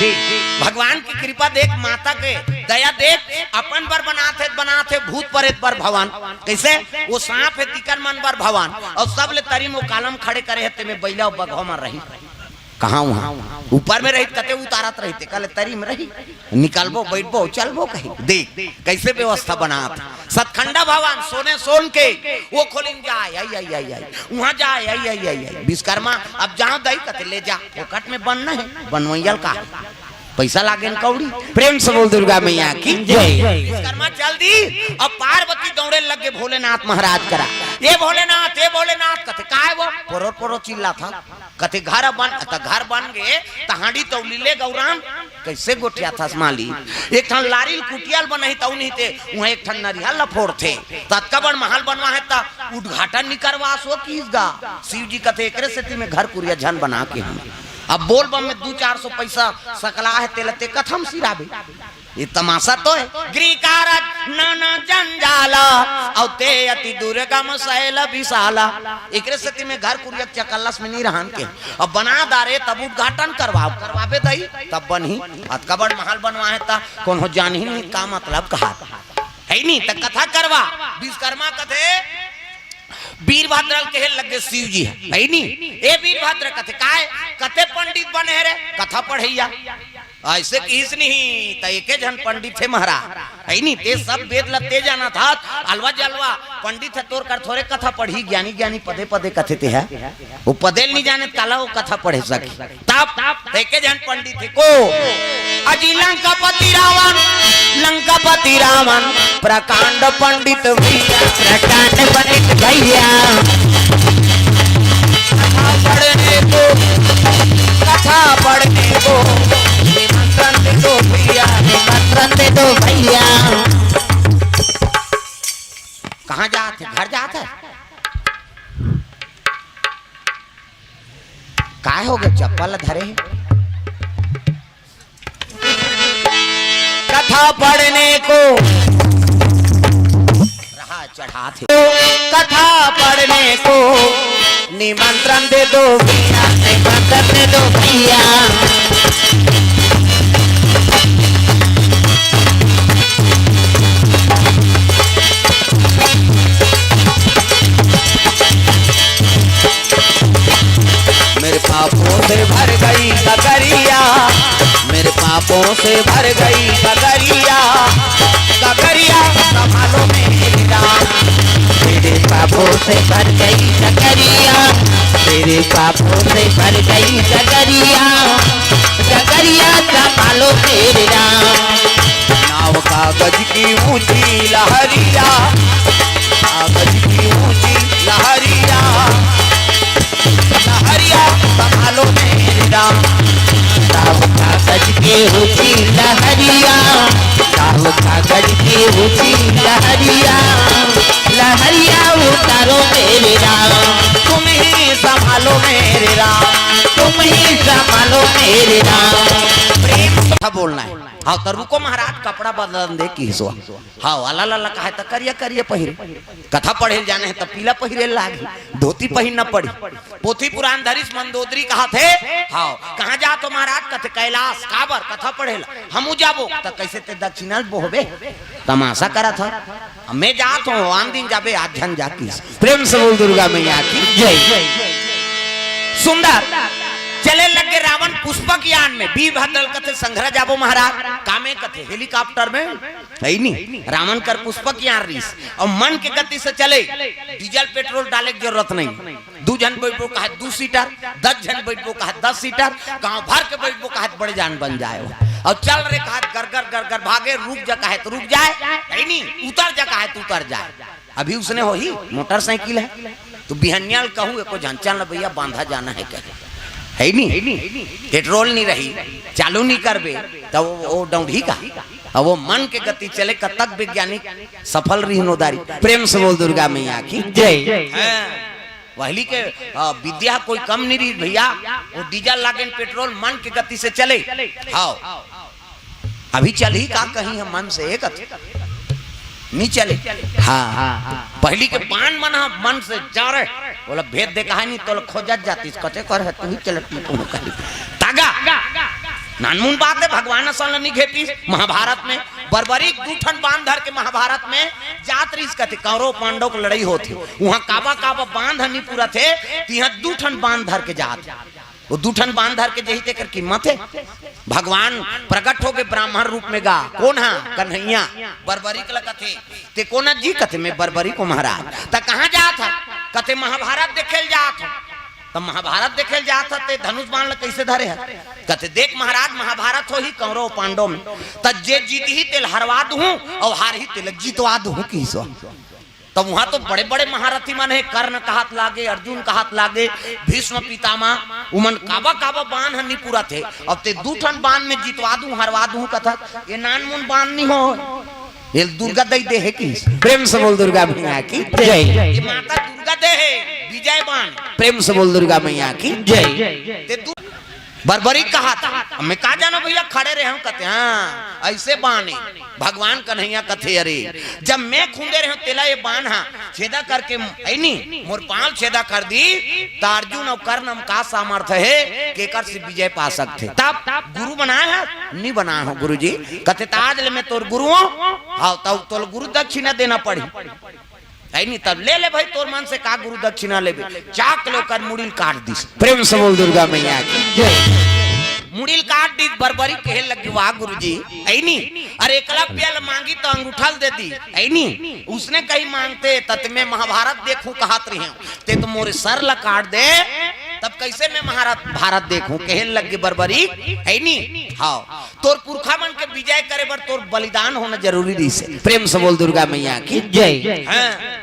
भगवान के कृपा देख, माता के दया देख, अपन बर बनात हे, बनात हे, भूत परेत बर भवन। कइसे? वो सांप हे, तिकर मन बर भवन। अउ सब ले तरी म वो कालम खड़े करे हे, तेमे बइला अउ बघवा मन रही। कहाँ वहाँ? ऊपर में रही, कते उतारत रही, ते कहले तरी में रही। निकलबो, बइठबो, चलबो कहीं। देख, कइसे व्यवस्था बनात। सतखंडा भवन, सोने सोन के, वो खोलिन जाय, आई, आई, आई, आई। वहाँ जाय, आई, आई, आई, आई। विश्वकर्मा, अब जाव दई, कथे, ले जा, फोकट में बनना हे, बनवइया ल का हे? पइसा लागे न कौड़ी। प्रेम से बोल दुर्गा मैया की जय। विश्वकर्मा चल दी, अब पार्वती दौड़े लगे भोलेनाथ महाराज करा। ए भोलेनाथ, ए भोलेनाथ, कथे, काय वो? पोरोर पोरोर चिल्लात हस। कथे, घर बन, त घर बन गे, त हांडी तौली ले गौराम। कइसे गोठियाथस मालिक? एक ठन लारी ल कुटिया ल बनही तउ नहीं ते, उहाँ एक ठन नरिहा ल फोड़थे। त अतका बड़ महल बनवाहे त उद्घाटन नी करवास वो किहिस गा। शिव जी कथे, एकरे सेती में घर कुरिया झन बना के हँव। अब बोल बम में दू चार सौ पइसा सकला हे, तेला ते कथा म सिराबे। ये तमाशा तो हे। गृह कारज नाना जंजाला, अउ ते अति दुर्गम शैल विशाला। एकरे सेती में घर कुरिया चकल्लस में नी रहन के। अब बना डारे तब उद्घाटन करवाव, करवाबे दई, तब बनही। अतका बड़ महल बनवाहे त कोनो जानही नहीं का मतलब कहा। हइ नी? त कथा करवा, विश्वकर्मा कथे, वीरभद्र ल कहे लगे शिव जी ह, हइ नी? ए वीरभद्र कथे, काय? कते पंडित बने हे रे? कथा पढ़इया। अइसे किहिस नहीं, त एके झन पंडित हे महाराज, हइ नी? ते सब वेद ल ते जानत हस, अलवा जलवा पंडित हे, तोर कर थोरे कथा पढ़ही, ज्ञानी ज्ञानी पदे पदे कथे ते ह। वो पदे ल नी जाने, काला वो कथा पढ़े सकी। तब, त एके झन पंडित हे को। अजी लंकापति रावण, लंकापति रावण, प्रकांड पंडित भैया, प्रकांड पंडित भैया। कथा पढ़ने को, कथा पढ़ने को, निमंत्रण दे दो भैया, निमंत्रण दे दो भैया। कहाँ जात हे? घर जात हे? काय हो गे? चप्पल धरे हे। कथा पढ़ने को रहा चढ़ात हे। कथा पढ़ने को निमंत्रण दे दो भैया, निमंत्रण दे दो भैया। मेरे पापों से भर गई गगरिया, मेरे पापों से भर गई गगरिया, गगरिया संभालो मेरे राम। मेरे पापों से भर गई गगरिया, मेरे पापों से भर गई गगरिया, गगरिया संभालो मेरे राम। नाव कागज की ऊंची लहरिया, कागज की ऊंची लहरिया, लहरिया संभालो मेरे राम। नाव कागज की ऊंची लहरिया, नाव कागज की ऊंची लहरिया, लहरिया उतारो मेरे राम। तुम ही संभालो मेरे राम, तुम ही संभालो मेरे राम। प्रेम से बोलना हे। हाँ, त रुको महाराज, कपड़ा बदलन दे किहिस वो। हाँ, अला लला कहे त करिया करिया पहिरे। कथा पढ़े ल जाना हे त पीला पहिरे ल लागही, धोती पहिरना पड़ही। पोथी पुराण धरिस मंदोदरी कहत हे। हाँ, कहाँ जात हो महाराज? कथे कैलाश। काबर? कथा पढ़े ल। हमू जाबो। त कइसे ते दक्षिणा ल बोहबे? तमाशा करत हस। अब मैं जात हँव, आन दिन जाबे, आज झन जा किहिस। प्रेम से बोल दुर्गा मैया की जय। सुंदर। चले लगे रावण पुष्पक यान में, वीरभद्र ल कथे संघरा जाबो महाराज, कामे कथे हेलीकॉप्टर में, हइ नी? रावण कर पुष्पक यान रिहिस, अउ मन के गति से चले, डीजल पेट्रोल डाले के जरूरत नहीं। दू झन बइठबो कहे दू सीटर, दस झन बइठबो कहे दस सीटर, गांव भर के बइठबो कहे त बड़े जान बन जाय। अउ चल रे कहे त गरगर गरगर भागे, रुक जा कहे त रुक जाय, हइ नी? उतर जा कहे त उतर जाय। अभी उसने होही, मोटरसाइकिल हे। त बिहनिया ल कहू, एको झन चल न भैया, बांधा जाना हे कहे। हइ नी? पेट्रोल नी रही, चालू नी करबे, त वो, वो डौंढही का? अब वो मन के गति चले, कतक वैज्ञानिक सफल रिहिन ओ दारी। प्रेम से बोल दुर्गा मैया की जय। हाँ। पहली के, अ, विद्या कोई कम नहीं रही भैया। वो डीजल लागेन, पेट्रोल मन के गति से चले। हाँ, अभी चलही का कहीं हम मन से एक नहीं चले। हाँ, पहली के बान मन ह मन से जा रहे। बोला, "भेद देखा है नहीं, तो खोजत जाती, कते कर है, तू ही चलत नहीं, तू कहीं।" तागा, नानमुन बात है, भगवान असन ल नहीं घेतीस। महाभारत में बर्बरीक दू ठन बांध धर के महाभारत में जात रहीस कथे, कौरव पांडव के लड़ाई होत हे, उहाँ काबा काबा बांध ह नहीं पूरत हे, तिहाँ दू ठन बांध धर के जात हे। वो दू ठन बांध धर के जही तेकर कीमत हे। भगवान प्रगट होके ब्राह्मण रूप में गा, कोन हा? कन्हैया। बर्बरीक ल कथे, "ते कोन जी?" कथे, "मैं बर्बरीक हूँ महाराज।" "त कहाँ जात ह?" कथे, "महाभारत देखे ल जात हूँ।" "त महाभारत देखे ल जात ह, ते धनुष बाण ल कैसे धरे ह?" कथे, "देख महाराज, महाभारत होही कौरव पांडव में, त जे जीतही तेल हरवा दूहूँ, अउ हारही तेल जीतवा दूहूँ," किहिस। तब उहाँ तो बड़े-बड़े महारथी मन हे, कर्ण कहात लागे, अर्जुन कहात लागे, भीष्म पितामह, उमन काबा काबा बान ह नी पूरत हे। अब ते दू ठन बान में जितवा दूं, हरवा दूं कथस, ये नानमुन बान नी हो, ये दुर्गा दई दे हे किहिस। प्रेम से बोल दुर्गा मैया की जय। ये माता दुर्गा दे हे विजय बान। प्रेम से बोल दुर्गा मैया की जय। ते दू बर्बरीक कहात, अब मैं का जानों भैया, खड़े रहे हूँ, कथे, "हाँ, ऐसे बान हे।" भगवान कन्हैया कथे, "अरे, जब मैं खुंदे रहे हूँ, तेला ये बान हा छेदा करके, ऐ नी, मोर पाँव छेदा कर दी, त अर्जुन अउ कर्ण म का सामर्थ्य हे, केकर से विजय पा सकथे?" तब गुरु बनाए हे, "नी बनाए हो गुरु जी।" कथे, "त आज ले मैं तोर गुरु हूँ, हाँ, तब तोल गुरु दक्षिणा देना पड़ी।" ऐ नी, तब ले ले भाई, तोर मन से का गुरु दक्षिणा लेबे। चाक ले ओकर मुड़ी ल काट दिस। प्रेम से बोल दुर्गा मैया की जय। मुड़ी ल काट दिस, बर्बरीक कहे लगी, "वाह गुरु जी।" ऐ नी, अरे एकलव्य ल मांगी त अंगूठा ल दे दी। ऐ नी, उसने कहीं मांगते, तत मैं महाभारत देखूं कहत रहे हूं, ते तो मोरे सर ल काट दे, तब कैसे मैं महाभारत, भारत देखूं? कहे लगी बर्बरीक, ऐ नी, हाँ। तोर पुरखा मन के विजय करे बर तोर बलिदान होना जरूरी रहिस हे। प्रेम से बोल दुर्गा मैया की जय। हाँ।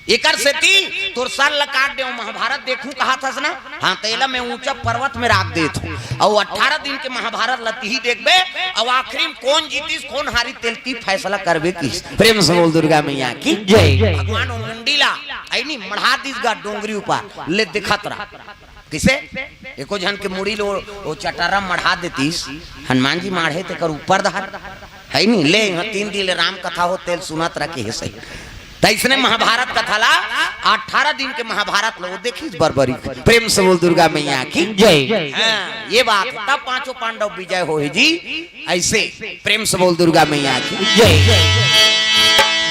एकर सेती तोर सर ल काट देव, महाभारत देखूं कहत हस ना, हाँ, तेला मैं ऊंचा पर्वत में राख देत हूं, अउ अठारह दिन के महाभारत ल तिही देखबे, अउ आखिरी में कोन जीतिस, कोन हारिस, तेल तिही फैसला करबे किहिस। प्रेम से बोल दुर्गा मैया की जय। भगवान ओ मुंडी ला, ऐ नी, मढ़ा दिस गा डोंगरी ऊपर, ले देखत रह। कइसे? एको झन के मुड़ी ल ओ, ओ चटरा मढ़ा देतिस, हनुमान जी माढ़े तेकर ऊपर डहर। हे नी, ले इहाँ तीन दिन ले राम कथा हो, तेल सुनत रह किहिस। त अइसने महाभारत कथा ला, अठारह दिन के महाभारत ल ओ देखिस बर्बरीक। प्रेम से बोल दुर्गा मैया की जय। हाँ, ये बात हे, तब पांचों पांडव विजय होहे जी। अइसे प्रेम से बोल दुर्गा मैया की जय।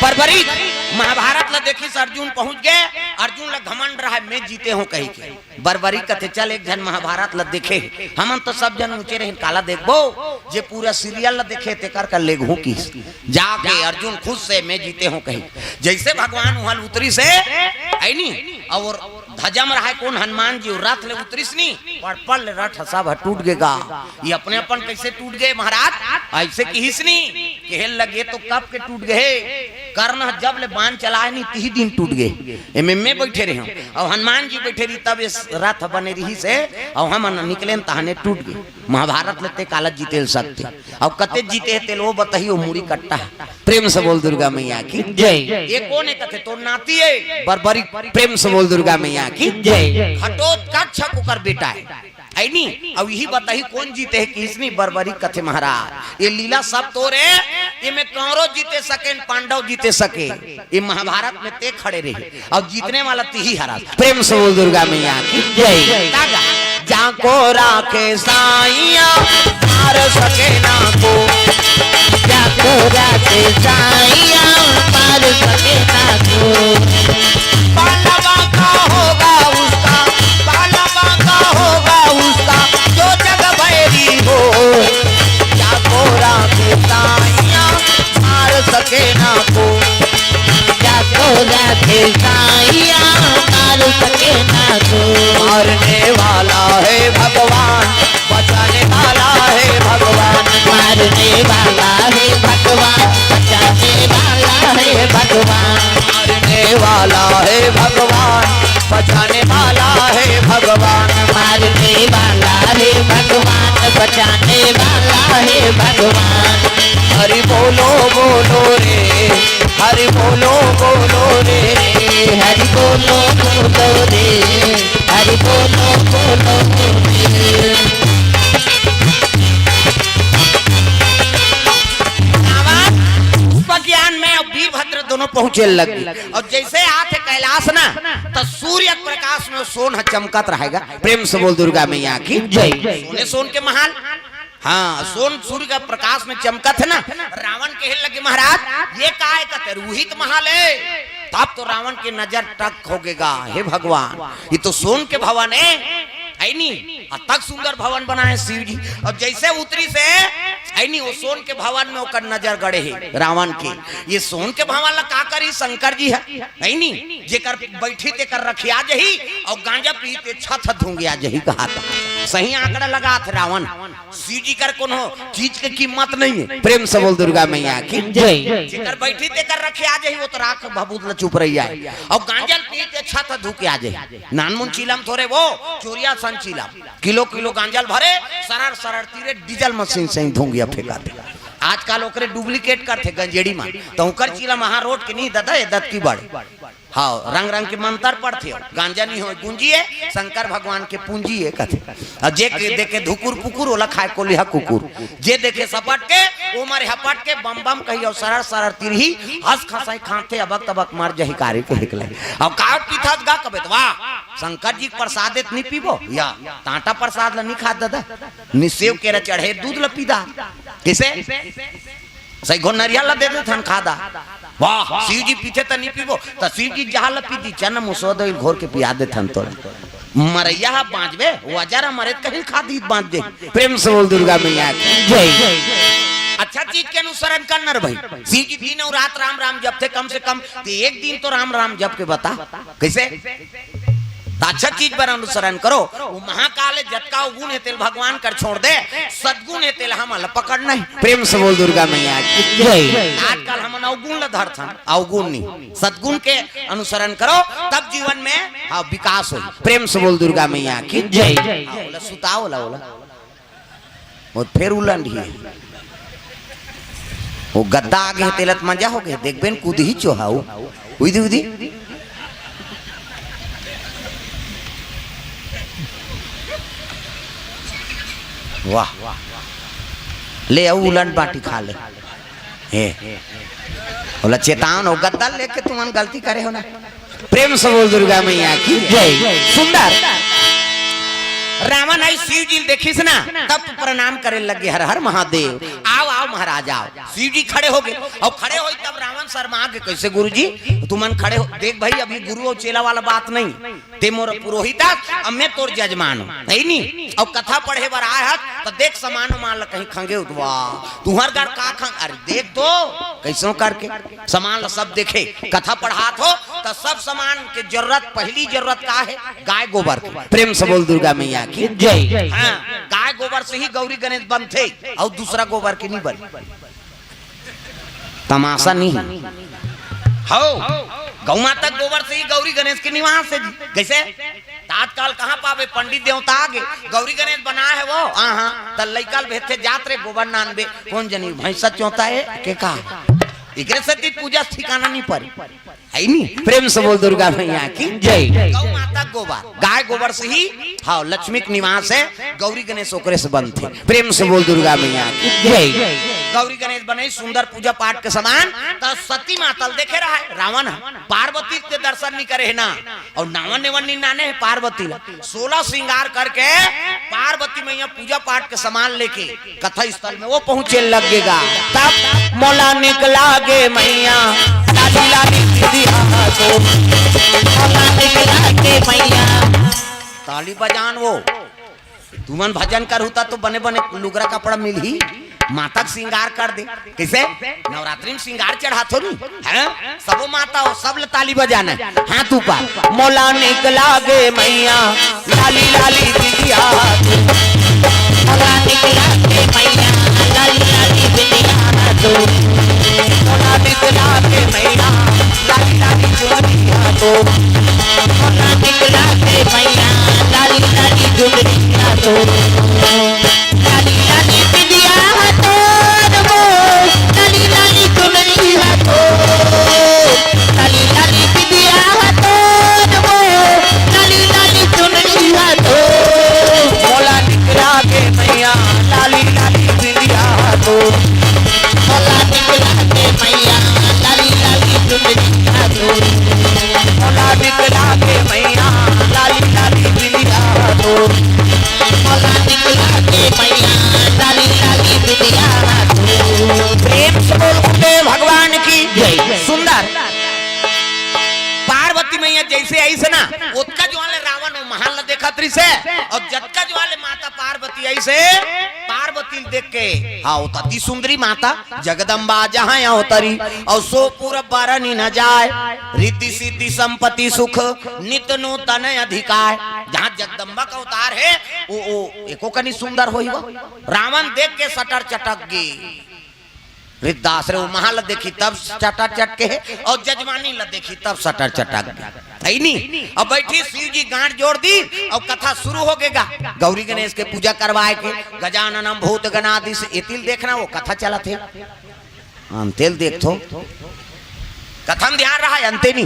बर्बरीक महाभारत ल देखिस, अर्जुन पहुंच गे, अर्जुन ल घमंड रहा, मैं जीते हूं कहिके। बर्बरीक कथे, "चल एक झन महाभारत ल देखे, हमन तो सब झन ऊंचे रहेन, काला देखबो, जे पूरा serial ल देखे तेकर कर लेगहूं किहिस।" जाके अर्जुन खुद से, "मैं जीते हूं," कहिस। जइसे भगवान उहां ले उतरिस हे, ऐ नी, अउ ध्वजा म रहा हे कोन, हनुमान जी, रथ ले उतरिस नी, पड़ पड़ ले रथ ह सब ह टूट गे गा। ये अपने अपन कइसे टूट गे महाराज? अइसे किहिस नी, कहे लगे तो कब के टूट गे हे, कर्ण ह जब ले बान चलाए नी, तिही दिन टूट गे। एमे मैं बइठे रहे हूं, अउ हनुमान जी बइठे रही, तब ये रथ बने रहिस हे, अउ हमन निकलेन तहने टूट गे। महाभारत ल ते काला जीते ल सकथे, अउ कते जीते हे तेल ओ बतही, ओ मुड़ी कट्टा हे। प्रेम से बोल दुर्गा मैया की जय। ये कोन हे कथे? तोर नाती हे बर्बरीक। प्रेम से बोल दुर्गा मैया की जय। घटोत्कच ओकर बेटा हे। ऐ नी, अउ इही बतही कोन जीते हे किहिस नी, बर्बरीक कथे महाराज, ये लीला सब तोर हे, ये में कौरव जीते सकेन, पांडव जीते सके, ये महाभारत में ते खड़े रहे, अउ जीतने वाला तिही हरा। प्रेम से बोल दुर्गा मैया की जय। तागा। जाको राखे साइया, मार सके ना को। जाको राखे साइया, मार सके ना को। पांडवा का होगा उसका, पांडवा का होगा उसका, जो जग बैरी हो। जाको राखे साइया, मार सके ना को। जाको राखे साइया, मार सके ना को। मारने वाला है भगवान, बचाने वाला है भगवान। मारने वाला है भगवान, बचाने वाला है भगवान। मारने वाला है भगवान, बचाने वाला है भगवान। मारने वाला है भगवान, बचाने वाला है भगवान। हरि बोलो बोलो रे, हरि बोलो बोलो रे। हरि बोलो बोलो रे, हरि बोलो बोलो रे। आवाज पुष्प ज्ञान में अउ वीरभद्र दोनों पहुंचे लग गे। अउ जइसे आथे कैलाश ना, त सूर्य प्रकाश में सोन ह चमकत रहेगा। प्रेम से बोल दुर्गा मैया की जय। सोने सोन के महाल। हाँ, सोन सूर्य का प्रकाश में चमकत हे ना। रावण कहे लगे, महाराज, ये का हे? कहते, रूहित महाल हे। तब तो रावण के नजर टक हो गेगा, हे भगवान, ये तो सोन के भवन हे, हे नी? अतक सुंदर भवन बनाए शिव जी। अउ जइसे उतरिस हे, हे नी, वो सोन के भवन में ओकर नजर गड़े हे रावण के। ये सोन के भवन ला का करी शंकर जी ह, हे नी? जेकर बइठी तेकर रखिया जही, अउ गांजा पी ते छत धुंगिया जही, कहा था। सही आंकड़ा लगाथे रावण। शिव जी कर कोनो चीज के कीमत नहीं हे। प्रेम से बोल दुर्गा मैया की जय। जेकर बइठी तेकर रखिया जही, वो तो राख भभूत ल चुप रहिया हे। अउ गांजा ल पी ते छत धुंगिया जही। नानमुन चीलम थोरे वो, चोरिया सन चीलम। किलो किलो गांजा ल भरे, सरर सरर तीरे डीजल मशीन से ही धुंगिया फेंका दे। आजकल ओकरे डुप्लीकेट करथे गंजेड़ी मन। त ओकर चीलम अहा रोड के नहीं ददा, ये दतकी बड़े। हाँ, रंग रंग के मंतर पढ़थे हो। गांजा नहीं होय गुंजी हे, शंकर भगवान के पूंजी हे कथे। अउ जे के देखे धुकुर पुकुर, ओला खाए कोलिहा कुकुर। जे देखे सपट के, ओ मारे हपट के, बम बम कही अउ सरर सरर तिरही, हंस खसाई खांथे, अबक तबक मर जही कारे के हिकले। अउ का पीथस गा कबे त, वाह, शंकर जी के प्रसाद हे त नहीं पीबो या? त आटा प्रसाद ला नहीं खात ददा, नि सेव केरा चढ़े दूध ला पीदा। कइसे? सही घोर नरियल ला दे देथन खादा। वाह, शिव जी पीथे त नहीं पीबो, त शिव जी जहां ला पी दी, चन मुसोदो घोर के पिया देथन तोला। मरैया ह बांचबे, वो अजर ह मरे त कहीं खा दी बांच दे। प्रेम से बोल दुर्गा मैया की जय। अच्छा चीज के अनुसरण करना रे भाई। शिव जी दिन अउ रात राम राम जपथे, कम से कम ते एक दिन तो राम राम जप के बता। कइसे? त अच्छा चीज बर अनुसरण करो। वो महाकाल हे, जतका अवगुण हे तेल भगवान कर छोड़ दे, सदगुण हे तेल हमन ला पकड़ना हे। प्रेम से बोल दुर्गा मैया की जय। आजकल हमन अवगुण ला धरथन, अवगुण नहीं, सदगुण के अनुसरण करो, तब जीवन में, हाँ, विकास होही। प्रेम से बोल दुर्गा मैया की जय। हाँ, ओला सुताओ, ओला, ओला। वो फेर उलंड ही। वो गद्दा आगे हे, तेलत मजा हो गए, देखबेन कूद ही चोहाऊ। उदी, उदी। वाह। ले आऊ उलंड बाटी खा ले। हे। ओला चेतावन हो, गद्दा लेके तुमन गलती करे हो ना। प्रेम से बोल दुर्गा मैया की जय। सुंदर। रावण आई शिव जी ल देखिस ना, तब प्रणाम करे लगे, हर हर महादेव। आओ, आओ महाराज, आओ। शिव जी खड़े हो गए। अउ खड़े होई तब रावण शर्मा गे, कइसे गुरुजी? तुमन खड़े हो, देख भाई, अभी गुरु अउ चेला वाला बात नहीं। ते मोर पुरोहित हस, अब मैं तोर जजमान हूँ, हे नी? अउ कथा पढ़े बर आए हस, त देख समान उमान ल कहीं खंगे उतवा। तुहर गढ़ का खंग, अरे देख तो, कइसो करके समान ल सब देखे। कथा पढ़ात हो, त सब समान के जरूरत, पहली जरूरत का हे? गाय गोबर के। प्रेम से बोल दुर्गा मैया की जय। हाँ, गाय गोबर से ही गौरी गणेश बनथे, अउ दूसरा गोबर के नहीं बने। तमाशा नहीं। हो, गौ माता गोबर से ही गौरी गणेश के निवास हे जी। कइसे? त आजकल कहाँ पाबे, पंडित देवता आगे, गौरी गणेश बनाए हे वो, हाँ, हाँ, त लइका ल भेजथे, जात रे गोबर नानबे, कोन जनी भैंसा चोता हे, के का? एकरे सेती पूजा ठिकाना नहीं परी। हे नी? प्रेम से बोल दुर्गा मैया की जय। गौ माता गोबर, गाय गोबर से ही, हाँ, लक्ष्मी के निवास हे, गौरी गणेश ओकरे से बनथे। प्रेम से बोल दुर्गा मैया की जय। गौरी गणेश बने सुंदर पूजा पाठ के समान, त सती माता ल देखे रहा हे रावण ह, पार्वती के दर्शन नहीं करे हे ना, अउ नावन नेवन नहीं नाने हे पार्वती ला। सोलह श्रृंगार करके पार्वती मैया पूजा पाठ के समान लेके कथा स्थल में वो पहुंचे लगेगा। तब मोला निकला गे मैया, लाली लाली दीदी हाँ तो। मोला निकला गे मैया। ताली बजान वो। तुमन भजन करहू त तो बने बने लुगरा कपड़ा मिलही, माता के श्रृंगार कर दे। कइसे? नवरात्रि में श्रृंगार चढ़ाथो नी, हैं? सबो माता हो, सब ल ताली बजाना हे। हाथ ऊपर। मोला निकला गे मैया, लाली लाली बिंदिया। मोला निकला गे मैया, लाली लाली बिंदिया तो। मोला निकला गे मैया, लाली लाली चुनरिया तो। मोला निकला गे मैया, लाली लाली चुनरिया तो। लाली लाली बिंदिया तोर मोर, लाली लाली चुनरी हा तोर। लाली लाली बिंदिया जइसे आइस ना, ओतका जुवार ले रावण ओ महल ल देखत रहिस हे, अउ जतका जुवार ले माता पार्वती आइस हे, पार्वती ल देख के, हाँ, ओतका अति सुंदरी माता जगदम्बा जहाँ अवतरी, अउ सो पुर बरनि न जाय, रिद्धि सिद्धि संपत्ति सुख नित नूतन अधिकाय। जहाँ जगदम्बा का अवतार हे, ओ, ओ, एको कनी सुंदर होही वो। रावण देख के सटर चटक गे। वृद्धाश्रम, ओ महल देखही तब सटर चटके हे, अउ जजमानी ल देखही तब सटर चटक गे। हइ नी? अब बइठिस शिव जी गांठ जोड़ दिस, अउ कथा सुरू होगे गा। गौरी गणेश के पूजा करवाय के, गजाननम भूत गणाधीश, एती ल देखना, ओ कथा चलत हे। अंते ल देखथो। कथा म ध्यान रहय, अंते नी।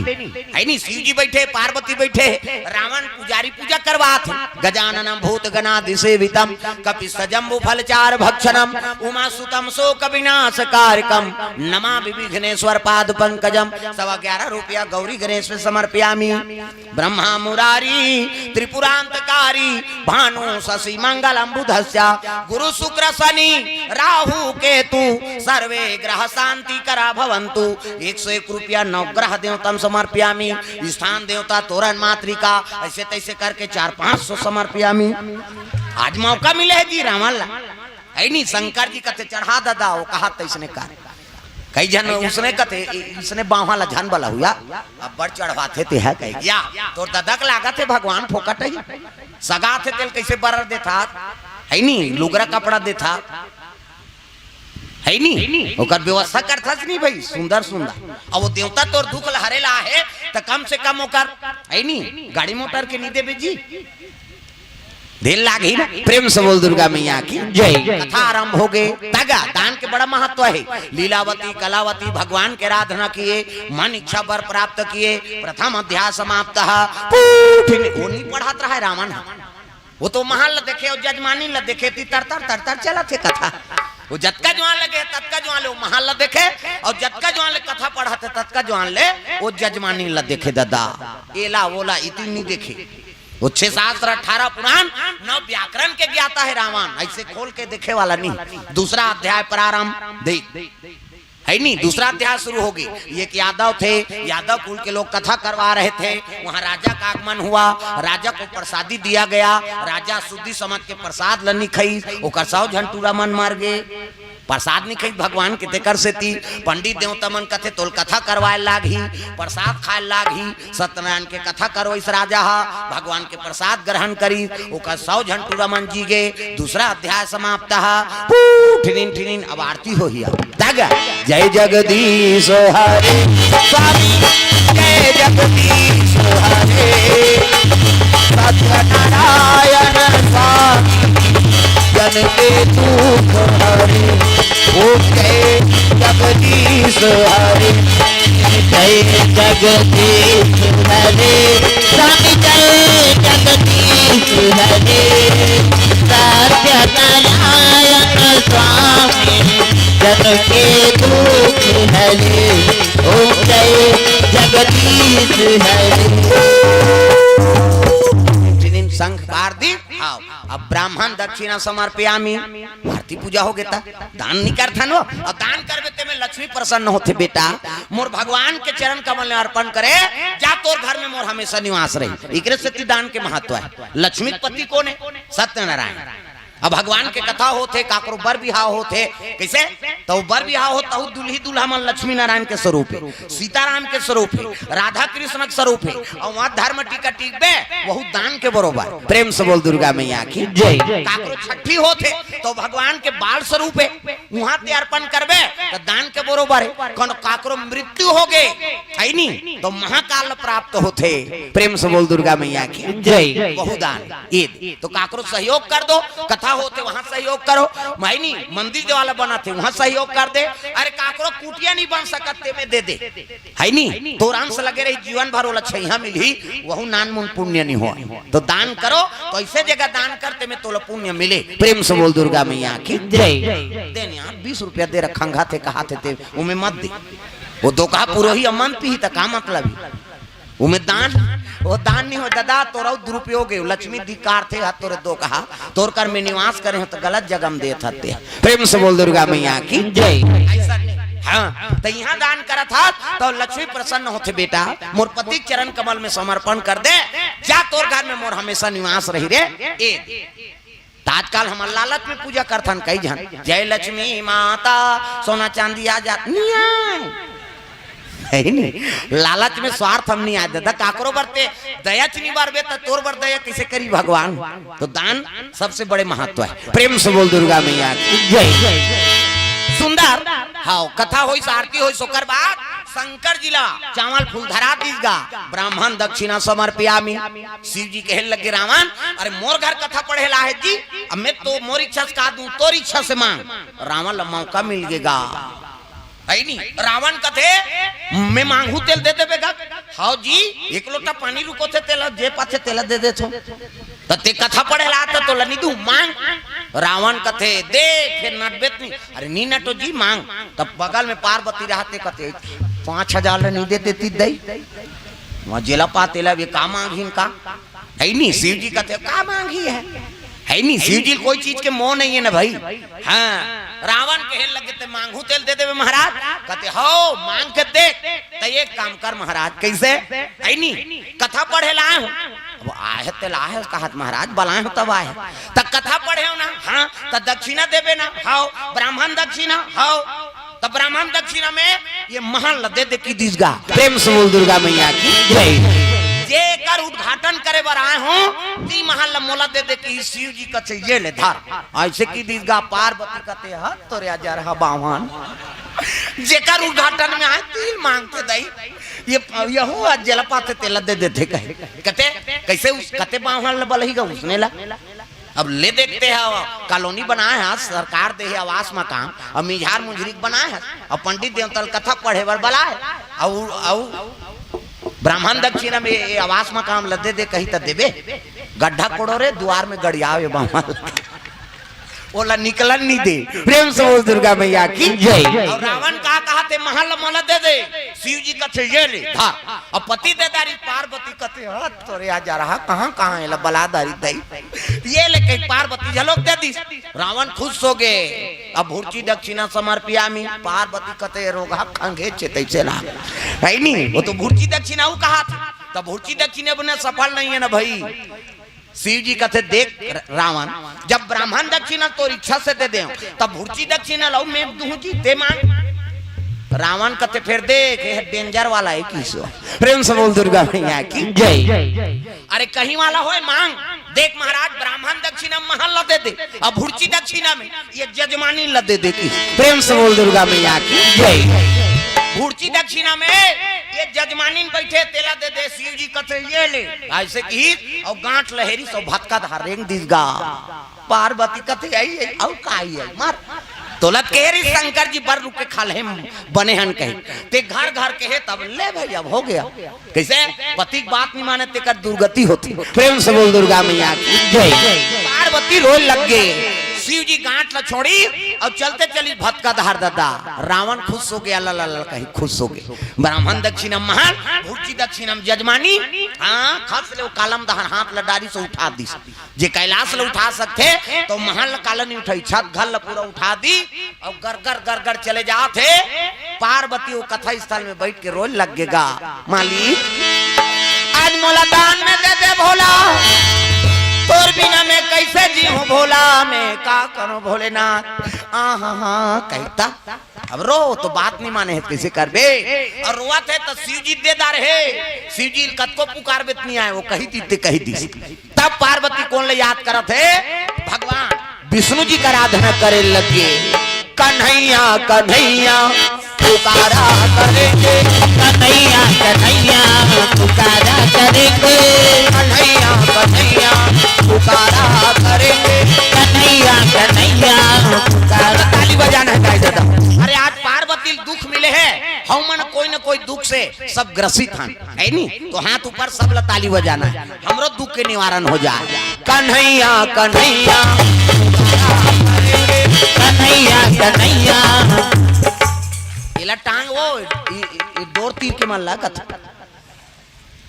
हइ नी, शिव जी बइठे, पार्वती बइठे, रावण पुजारी पूजा करवात हे। गजाननम भूत गणाधि सेवितम, कपित्थ जम्बू फल चारु भक्षणम, उमा सुतम शोक विनाश कारकम, नमामि विघ्नेश्वर पाद पंकजम। सवा ग्यारह रुपया गौरी गणेश में समर्पयामि। ब्रह्मा मुरारी त्रिपुरांतकारी, भानु शशि मंगलम बुधस्य, गुरु शुक्र शनि राहु केतु, सर्वे ग्रह शांति करा भवंतु। एक सौ एक रुपया नवग्रह देवतम समर्पयामि, स्थान देवता तोरण मातृका, अइसे तइसे करके चार पाँच सौ समर्पयामि। आज मौका मिले हे जी रावण ला। हइ नी, शंकर जी कथे, "चढ़ा ददा, ओ कहा तइसने कर।" कई झन उसने कथे, "इ-, इसने बांहा ला झन बला हुआ, अब्बड़ चढ़वाथे ते ह," कहे, "या, तोर ददा के लागत हे भगवान फोकट ही, सगा थे तेल कइसे बरर देथा, हइ नी, लुगरा कपड़ा देथा, हइ नी, ओकर व्यवस्था करथस नी भाई, सुंदर सुंदर। अब ओ देवता तोर दुख ल हरे ला हे, त कम से कम ओकर, हइ नी, गाड़ी मोटर के नी देबे जी।" देर लागही ना। प्रेम से बोल दुर्गा मैया की जय। कथा आरंभ होगे। तगा दान के बड़ा महत्व हे। लीलावती कलावती भगवान के आराधना किए, मन इच्छा वर प्राप्त किए, प्रथम अध्याय समाप्त ह। पूठ ने, ओ नी पढ़त रहय रावण ह। ओ तो महल ल देखे अउ जजमानी ल देखे, ती तर तर तर तर चलत हे कथा। ओ जतका जुवार ले गे, ततका जुवार ले ओ महल ल देखे, अउ जतका जुवार ले कथा पढ़त हे, ततका जुवार ले ओ जजमानी ल देखे ददा। एला ओला इती नी देखे। ओ छह शास्त्र, अठारह पुराण, नौ व्याकरण के ज्ञाता हे रावण। अइसे खोल के देखे वाला नी। दूसरा अध्याय प्रारंभ, देख, हइ नी, दूसरा अध्याय सुरू होगे। एक यादव थे, यादव कुल के लोग कथा करवा रहे थे, वहाँ राजा का आगमन हुआ, राजा को प्रसादी दिया गया, राजा सुधि समझ के प्रसाद ल नी खइस, ओकर सौ झन टूरा मन मर गे। प्रसाद नी खइस भगवान के, तेकर सेती पंडित देवता मन कथे, "तोल कथा करवाय लागही, प्रसाद खाय लागही।" सत्यनारायण के कथा करवाइस राजा ह, भगवान के प्रसाद ग्रहण करिस, ओकर सौ झन टूरा मन जी गे। दूसरा अध्याय समाप्त ह। पू, ठिनिन, ठिनिन, अब आरती होही अब। तग, जय जगदीश हरे स्वामी, जय जगदीश हरे सत्यनारायण स्वामी, जन के दुख हरे। ओम जय जगदीश हरे, जय जगदीश हरे, स्वामी जय जगदीश हरे, सत्यनारायण स्वामी, जन के दुख हरे। ओम जय जगदीश हरे। शंख पार दी। हाँ, अब ब्राह्मण दक्षिणा समर्पयामि। आरती पूजा होगे त दान नी करथन वो। अब दान करबे तेमे लक्ष्मी प्रसन्न होथे बेटा। मोर भगवान के चरण कमल में अर्पण करे, जा तोर घर में मोर हमेशा निवास रही। एकरे सेती दान के महत्व हे। लक्ष्मीपति कोन हे? सत्यनारायण। अब भगवान के कथा होथे, काकरो बर बिहाव होथे, कइसे? त ओ बर बिहाव होत, तहू दुल्ही दुल्हा मन लक्ष्मी नारायण के स्वरूप हे, सीताराम के स्वरूप हे, राधा कृष्ण के स्वरूप हे, अउ वहाँ धर्म टीका टीकबे, वहू दान के बरोबर। प्रेम से बोल दुर्गा मैया की जय। काकरो छठी होथे, त भगवान के बाल स्वरूप हे, उहाँ ते अर्पण करबे, त दान के बरोबर हे। कौन काकरो मृत्यु होगे, हइ नी, त महाकाल प्राप्त होथे। प्रेम से बोल दुर्गा मैया की जय। वहू दान। ईद। तो काकरो सहयोग कर दो, कथा होथे वहाँ सहयोग करो, हइ नी, मंदिर देवाला बनाथे वहाँ सहयोग कर दे। अरे काकरो कुटिया नी बन सकत तेमे दे दे, हइ नी, तोर अंश लगे रही जीवन भर ओला छइहाँ मिलही, वहू नानमुन पुण्य नी होय। तो दान करो, तो अइसे जगह दान कर तेमे तोला पुण्य मिले। प्रेम से बोल दुर्गा मैया की जय। दे नी यार, बीस रुपया दे रखंगा थे, कहा थे ते, ओमे मत दे। ओ दोकहा पुरोही अमन पीही त का मतलब हे? ओमे दान, ओ दान नी हो ददा, तोर अउ दुरुपयोग हे, लक्ष्मी धिक्कार थे, हा तोरे दोकहा, तोर कर में निवास करे हो त गलत जगह में देत हते। प्रेम से बोल दुर्गा मैया की जय। अइसन नहीं। हाँ, त इहाँ दान करत हस त लक्ष्मी प्रसन्न होथे बेटा। मोर पति के चरण कमल में समर्पण कर दे, जा तोर घर में मोर हमेशा निवास रही रे। ए त आजकल हमन लालच में पूजा करथन कई झन, जय लक्ष्मी माता, सोना चांदी आ जात, नहीं आय। है नी? लालच में स्वार्थ हम नहीं आय दादा, काकरो बर ते दया च नहीं बरबे त तोर बर दया कैसे करी भगवान? तो दान सबसे बड़े महत्व है। प्रेम से बोल दुर्गा मैया की जय। सुंदर, हाँ, कथा होइस, आरती होइस, ओकर बाद शंकर जी ला चावल फूल धरा दीस गा, ब्राह्मण दक्षिणा समर्पयामी। शिव जी कहे लगे, रावण, अरे मोर घर कथा पढ़े ला आहे जी, अब मैं तो मोर इच्छा से का दूं, तोर इच्छा से मांग। रावण ला मौका मिल गे गा, है नी? रावण कथे, मैं मांगहूं तेला दे देबे गा। हव जी, एक लोटा पानी रुकोथे तेला, जे पाथे तेला दे देथों। त ते कथा पढ़े ला त तोला नी दूं, मांग। रावण कथे, दे, फेर नटबे त नी। अरे नी नटों जी, मांग। तब बगल में पार्वती रहथे, कथे, पाँच हजार ला नी दे देती दई। वहाँ जेला पा तेला भी का मांगही का? है नी, शिव जी कथे, का मांगही है? है नी, शिव जी कोई चीज के मोह नहीं है ना भाई। हाँ, रावण कहे लगे, ते मांगहूं तेला दे देबे महाराज। कथे, हव, मांग के देख। त एक काम कर महाराज, कैसे? है नी, कथा पढ़े ला आए हंव। अब आहे तेला आहे कहत महाराज, बलाए हंव तब आहे। त कथा पढ़े हंव ना, हाँ, त दक्षिणा देबे ना, हव, ब्राह्मण दक्षिणा, हव। त ब्राह्मण दक्षिणा में ये महल ला दे दे कहि दीस गा। प्रेम से बोल दुर्गा मैया की जय। जेकर उद्घाटन करे बर आए हंव, ती महल ला मोला दे दे कहिस। शिव जी कथे, ये ले धर। अइसे कहि दीस गा। पार्वती कथे, हत तोरे अजरहा बाम्हन, जेकर उद्घाटन में आए, ती ल मांग के दई। ये, यहू आज जेला पाथे तेला दे देथे कहे। कथे, कैसे उस, कते बाम्हन ला बलही गा उसने ला? अब ले देखते हैं, कॉलोनी बनाए हे सरकार, दे हे आवास मकान, अब मिंझार मुंझरी के बनाए हे, अब पंडित देवता ल कथा पढ़े बर बलाए, अउ, अउ ब्राह्मण दक्षिणा में ये आवास मकान ल दे दे कही त देबे? गड्ढा कोड़ो रे, दुआर में गड़ियावे बाम्हन। ओला निकलन नी दे। प्रेम से बोल दुर्गा मैया की जय। अउ रावण का कहाथे, महल मोला दे दे। शिव जी कथे, ये ले धर। अब पति दे दारिस, पार्वती कथे, हत तोरे अजरहा, कहाँ कहाँ एला बला दारिस दई। ये ले कहि पार्वती झलोक दे दीस। रावण खुश होगे। अब भुर्ची दक्षिणा समर्पयामी। पार्वती कथे, रोगहा खंघे चेतई चला। है नी? वो तो भुर्ची दक्षिणा वो कहाथे। तब भुर्ची दक्षिणा बिना सफल नहीं है ना भाई। शिव जी कथे, देख र-, रावण, जब ब्राह्मण दक्षिणा तोर इच्छा से दे देंव, तब भुर्ची दक्षिणा लऊ मैं दूं जी, ते मांग। रावण कथे, फेर देख, ये danger वाला हे किसो। प्रेम से बोल दुर्गा मैया की जय। अरे कहीं वाला होय मांग। देख महाराज, ब्राह्मण दक्षिणा महल ला दे दे, अब भुर्ची दक्षिणा में ये जजमानी ला दे दे कहिस। प्रेम से बोल दुर्गा मैया की जय। भुर्ची दक्षिणा में ये जजमानी बैठे, तेला दे दे। शिव जी कथे, ये ले। अइसे कहिस, अउ गांठ ल हेरिस, अउ भतका धर रेंग दीस गा। पार्वती कथे, आई, आई, अउ का आई, आई, मार। तोला त कहे रहिस शंकर जी बर रुख के खल्हे बने हन कहे। ते घर घर कहे तब ले भाई, अब हो गया। कैसे? पति के बात नहीं माने तेकर दुर्गति होथे। प्रेम से बोल दुर्गा मैया की जय। पार्वती रोए लग गे। शिव जी गांठ ल छोड़ी अउ चलते चलिस भतका धार ददा। रावण खुश होगे, अल्ला ला ला कही खुश होगे। ब्राह्मण दक्षिणा महल, भुर्ची दक्षिणा में जजमानी। हाँ, खस ले वो कालम दहर हाथ ल डारिस, उठा दीस। जे कैलाश ल उठा सकथे, त महल ल काला नहीं उठाही, छत घर ल पूरा उठा दी। अउ गरगर गरगर चले जात हे। पार्वती वो कथा स्थल में बैठ के रोए लग गे गा, मालिक, आज मोला दान में दे दे भोला, तोर बिना मैं कैसे जीहूं भोला, मैं का करूं भोलेनाथ। आहा हा, कहिथे अब रो तो बात नहीं माने हे, कैसे करबे? अउ रोवत हे त शिव जी दे डारे हे। शिव जी ल कतको पुकारबे त नहीं आए, वो कही दीस ते कही दीस। तब पार्वती कोन ल याद करत हे? भगवान विष्णु जी का आराधना करे लगे। कन्हैया कन्हैया पुकारा करेंगे, कन्हैया कन्हैया पुकारा करेंगे, कन्हैया कन्हैया पुकारा करेंगे, कन्हैया कन्हैया पुकारा। ताली बजाना हे guys दादा। अरे आज पार्वती ल दुख मिले हे, हमन कोई न कोई दुख से सब ग्रसित हन, है नी? तो हाथ ऊपर, सब ला ताली बजाना हे, हमरो दुख के निवारण हो जाए। कन्हैया कन्हैया कन्हैया कन्हैया। एला टांग वो, ई, ई, ई डोर तीर के मन ला कथा।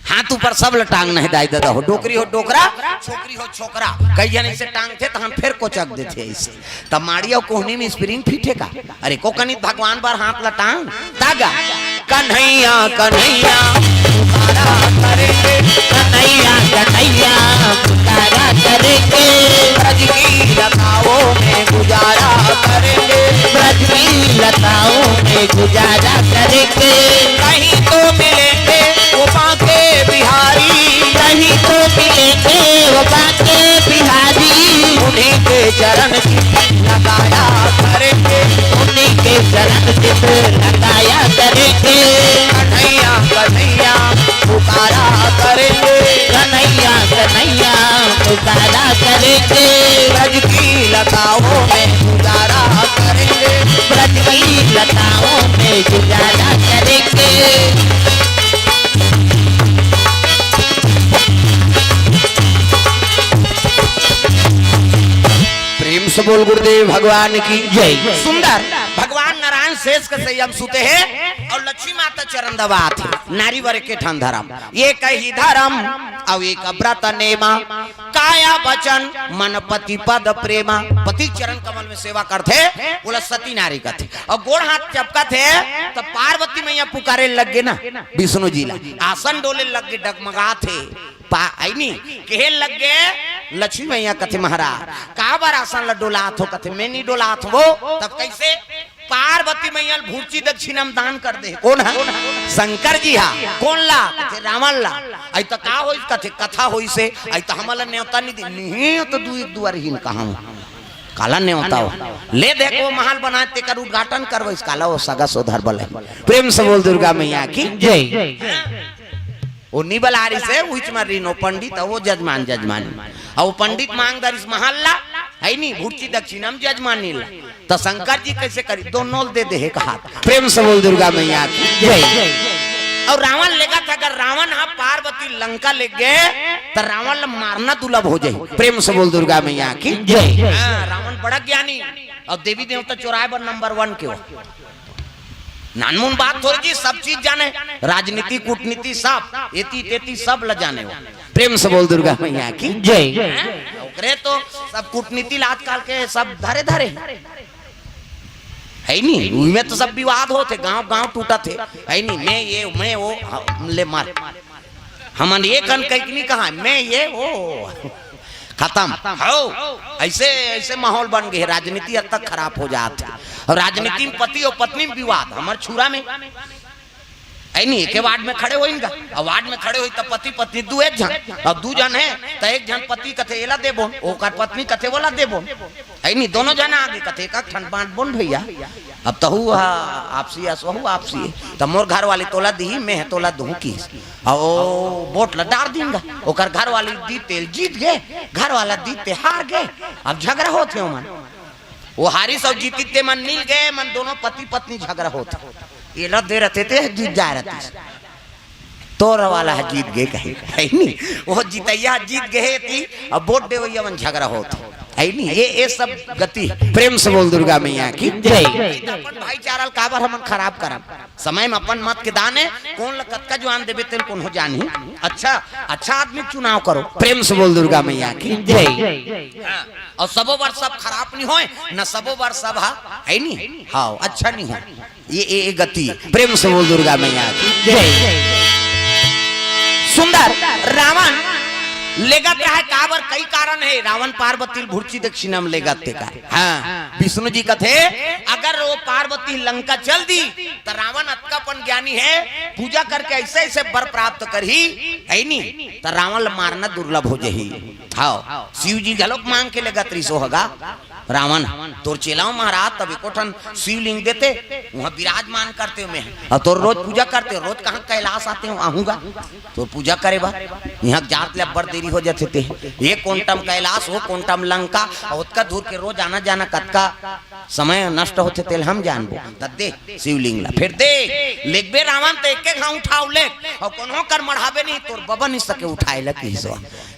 हाथ ऊपर सब ल टांगना हे दाई ददा हो, डोकरी हो डोकरा, छोकरी हो छोकरा। कई झन अइसे टांगथे, तहन फेर कोचक देथे अइसे। त माड़ी अउ कोहनी में स्प्रिंग फिट हे का? अरे, कोकनित भगवान बर हाथ ल टांग, तागा। कन्हैया, कन्हैया, पुकारा करेंगे। कन्हैया, कन्हैया, पुकारा करेंगे। ब्रज की लताओं में गुजारा करेंगे। ब्रज की लताओं में गुजारा करेंगे। कहीं तो मिलेंगे वो बांके बिहारी। कहीं तो मिलेंगे वो बांके बिहारी। उन्हीं के चरण की लगाया करेंगे। उन्हीं के चरण चित लगाया करेंगे। कन्हैया, कन्हैया, पुकारा करेंगे। कन्हैया, कन्हैया, पुकारा करेंगे। ब्रज की लताओं में गुजारा करेंगे। ब्रज की लताओं में गुजारा करेंगे। प्रेम से बोल गुरुदेव भगवान की जय। सुंदर, भगवान नारायण शेष के संयम सुते हे अउ लक्ष्मी माता चरण दबात हे। नारी बर एके ठन धरम, एक ही धरम अउ एक व्रत नेमा, काया वचन मन पति पद प्रेमा। पति चरण कमल में सेवा करथे, ओला सती नारी कथे। अउ गोड़ हाथ चपकत हे, त पार्वती मैया पुकारे लग गे ना विष्णु जी ला, आसन डोले लग गे, डगमगात हे। पा-, अइनी, कहे लग गे, लक्ष्मी मैया कथे, "महाराज, काबर आसन ल डोलात हो?" कथे, "मैं नी डोलात हो।" तब कइसे? पार्वती मैया ल भूरची दक्षिणा म दान कर दे। कोन ह? शंकर जी हा। कोन ला? कथे, "रावण ला।" अइ त का होइस? कथे, "कथा होइस हे।" अइ त हमन ला नेवता नी दे, नी तो दू एक दुआर हीन कहा हूँ। काला नेवता हो? ले देख, वो महल बनाए, तेकर उद्घाटन करवइस, काला वो सगा सोदर बले। प्रेम से बोल दुर्गा मैया की जय। वो नी बलारिस हे, उहिच म रिन, वो पंडित, वो जजमान, जजमान। अउ वो पंडित मांग दरिस महल ला, हे नी, भूरची दक्षिणा म जजमानी ला। त शंकर जी कइसे करी? दोनों ल दे दे हे कहात। प्रेम से बोल दुर्गा मैया की जय। अउ रावण लेगत हे, अगर रावण हा पार्वती लंका ले गे, त रावण ल मारना दुर्लभ हो जाही। प्रेम से बोल दुर्गा मैया की जय। हाँ, रावण बड़ा ज्ञानी, अउ देवी देवता चोराए बर नंबर वन के हो। नानमुन बात थोड़ी जी, सब चीज जाने, राजनीति, कूटनीति, सब, एती तेती सब ल जाने हो। प्रेम से बोल दुर्गा मैया की जय। हैं? ओकरे तो सब कूटनीति ल आजकल के सब धरे धरे हे नी, उइमे तो सब विवाद होत हे, गांव गांव टूटत हे, हे नी, मैं ये, मैं वो, हाँ, ले मार। हमन ये कन कहिक नी कहा, मैं ये वो। खतम। हव, अइसे, अइसे माहौल बन गे हे, राजनीति हद तक खराब हो जात हे। अउ राजनीति म पति अउ पत्नी म विवाद, हमर छुरा में। हे नी, एके वार्ड में खड़े होइन गा, अउ वार्ड में खड़े होही त पति पत्नी दू एक झन, अउ दू झन हे त एक झन पति कथे एला देबो, ओकर पत्नी कथे ओला देबो। हे नी, दोनों झन आगे कथे एक ठन बांट बोन भइया। अब तहू हा आपसी अस, वहू आपसी हे। त मोर घर वाली तोला दिही, मैं ह तोला दूहूं किहिस। अउ वोट ल डार दिन गा। ओकर घर वाली दीस तेला जीत गे, घर वाला दीस ते हार गे। अब झगरा होत हे ओमन। वो हारिस अउ जीतिस तेमन मिल गे, मन दोनों पति पत्नी झगरा होत हे। एला दे रथे ते जीत जाय रथिस। तोर वाला ह जीत गे कहे, हे नी? वो जितइया ह जीत गे हे ती, अब वोट देवइया मन झगरा होत हे, हे नी? ये, ये सब गति हे। प्रेम से बोल दुर्गा मैया की जय। अपन भाईचारा ल काबर हमन खराब करब? समय म अपन मत के दान हे, कोन ल कतका जुआन देबे तेन कोनो जानही। अच्छा, अच्छा आदमी चुनाव करो। प्रेम से बोल दुर्गा मैया की जय। हाँ, अउ सबो बर सब खराब नी होय, न सबो बर सब हा, हे नी? हाँ, अच्छा नी होय। ये, ये, ये गति हे। प्रेम से बोल दुर्गा मैया की जय। सुंदर, रावण लेगत रहा हे, काबर, कई कारण हे। रावण पार्वती ल भुरची दक्षिणा म लेगत हे का? हाँ, विष्णु जी कथे, अगर वो पार्वती लंका चल दी, त रावण अतका अपन ज्ञानी हे, पूजा करके अइसे अइसे वर प्राप्त करही, हे नी? त रावण ल मारना दुर्लभ हो जाही। हाँ, शिव जी घलोक मांग के लेगत रिहिस हो गा। रावण, तोर चेला हो महाराज, तब एको ठन शिवलिंग देते, उहाँ विराजमान करते मैं। अउ तोर रोज पूजा करते, रोज कहाँ कैलाश आते हो, आहूँगा। तोर पूजा करे बर, इहाँ जात ले अब्बड़ देरी हो जाथे ते। ये कोंटम कैलाश, वो कोंटम लंका, अउ ओतका दूर के रोज आना जाना कतका समय नष्ट होथे, तेल हम जानबो। त दे शिवलिंग ला, फेर दे, लेगबे रावण त एक एक घांव उठाव लेग, अउ कोनो कर मढ़ाबे नहीं, तोर बबा नहीं सके उठाए ला किहिस।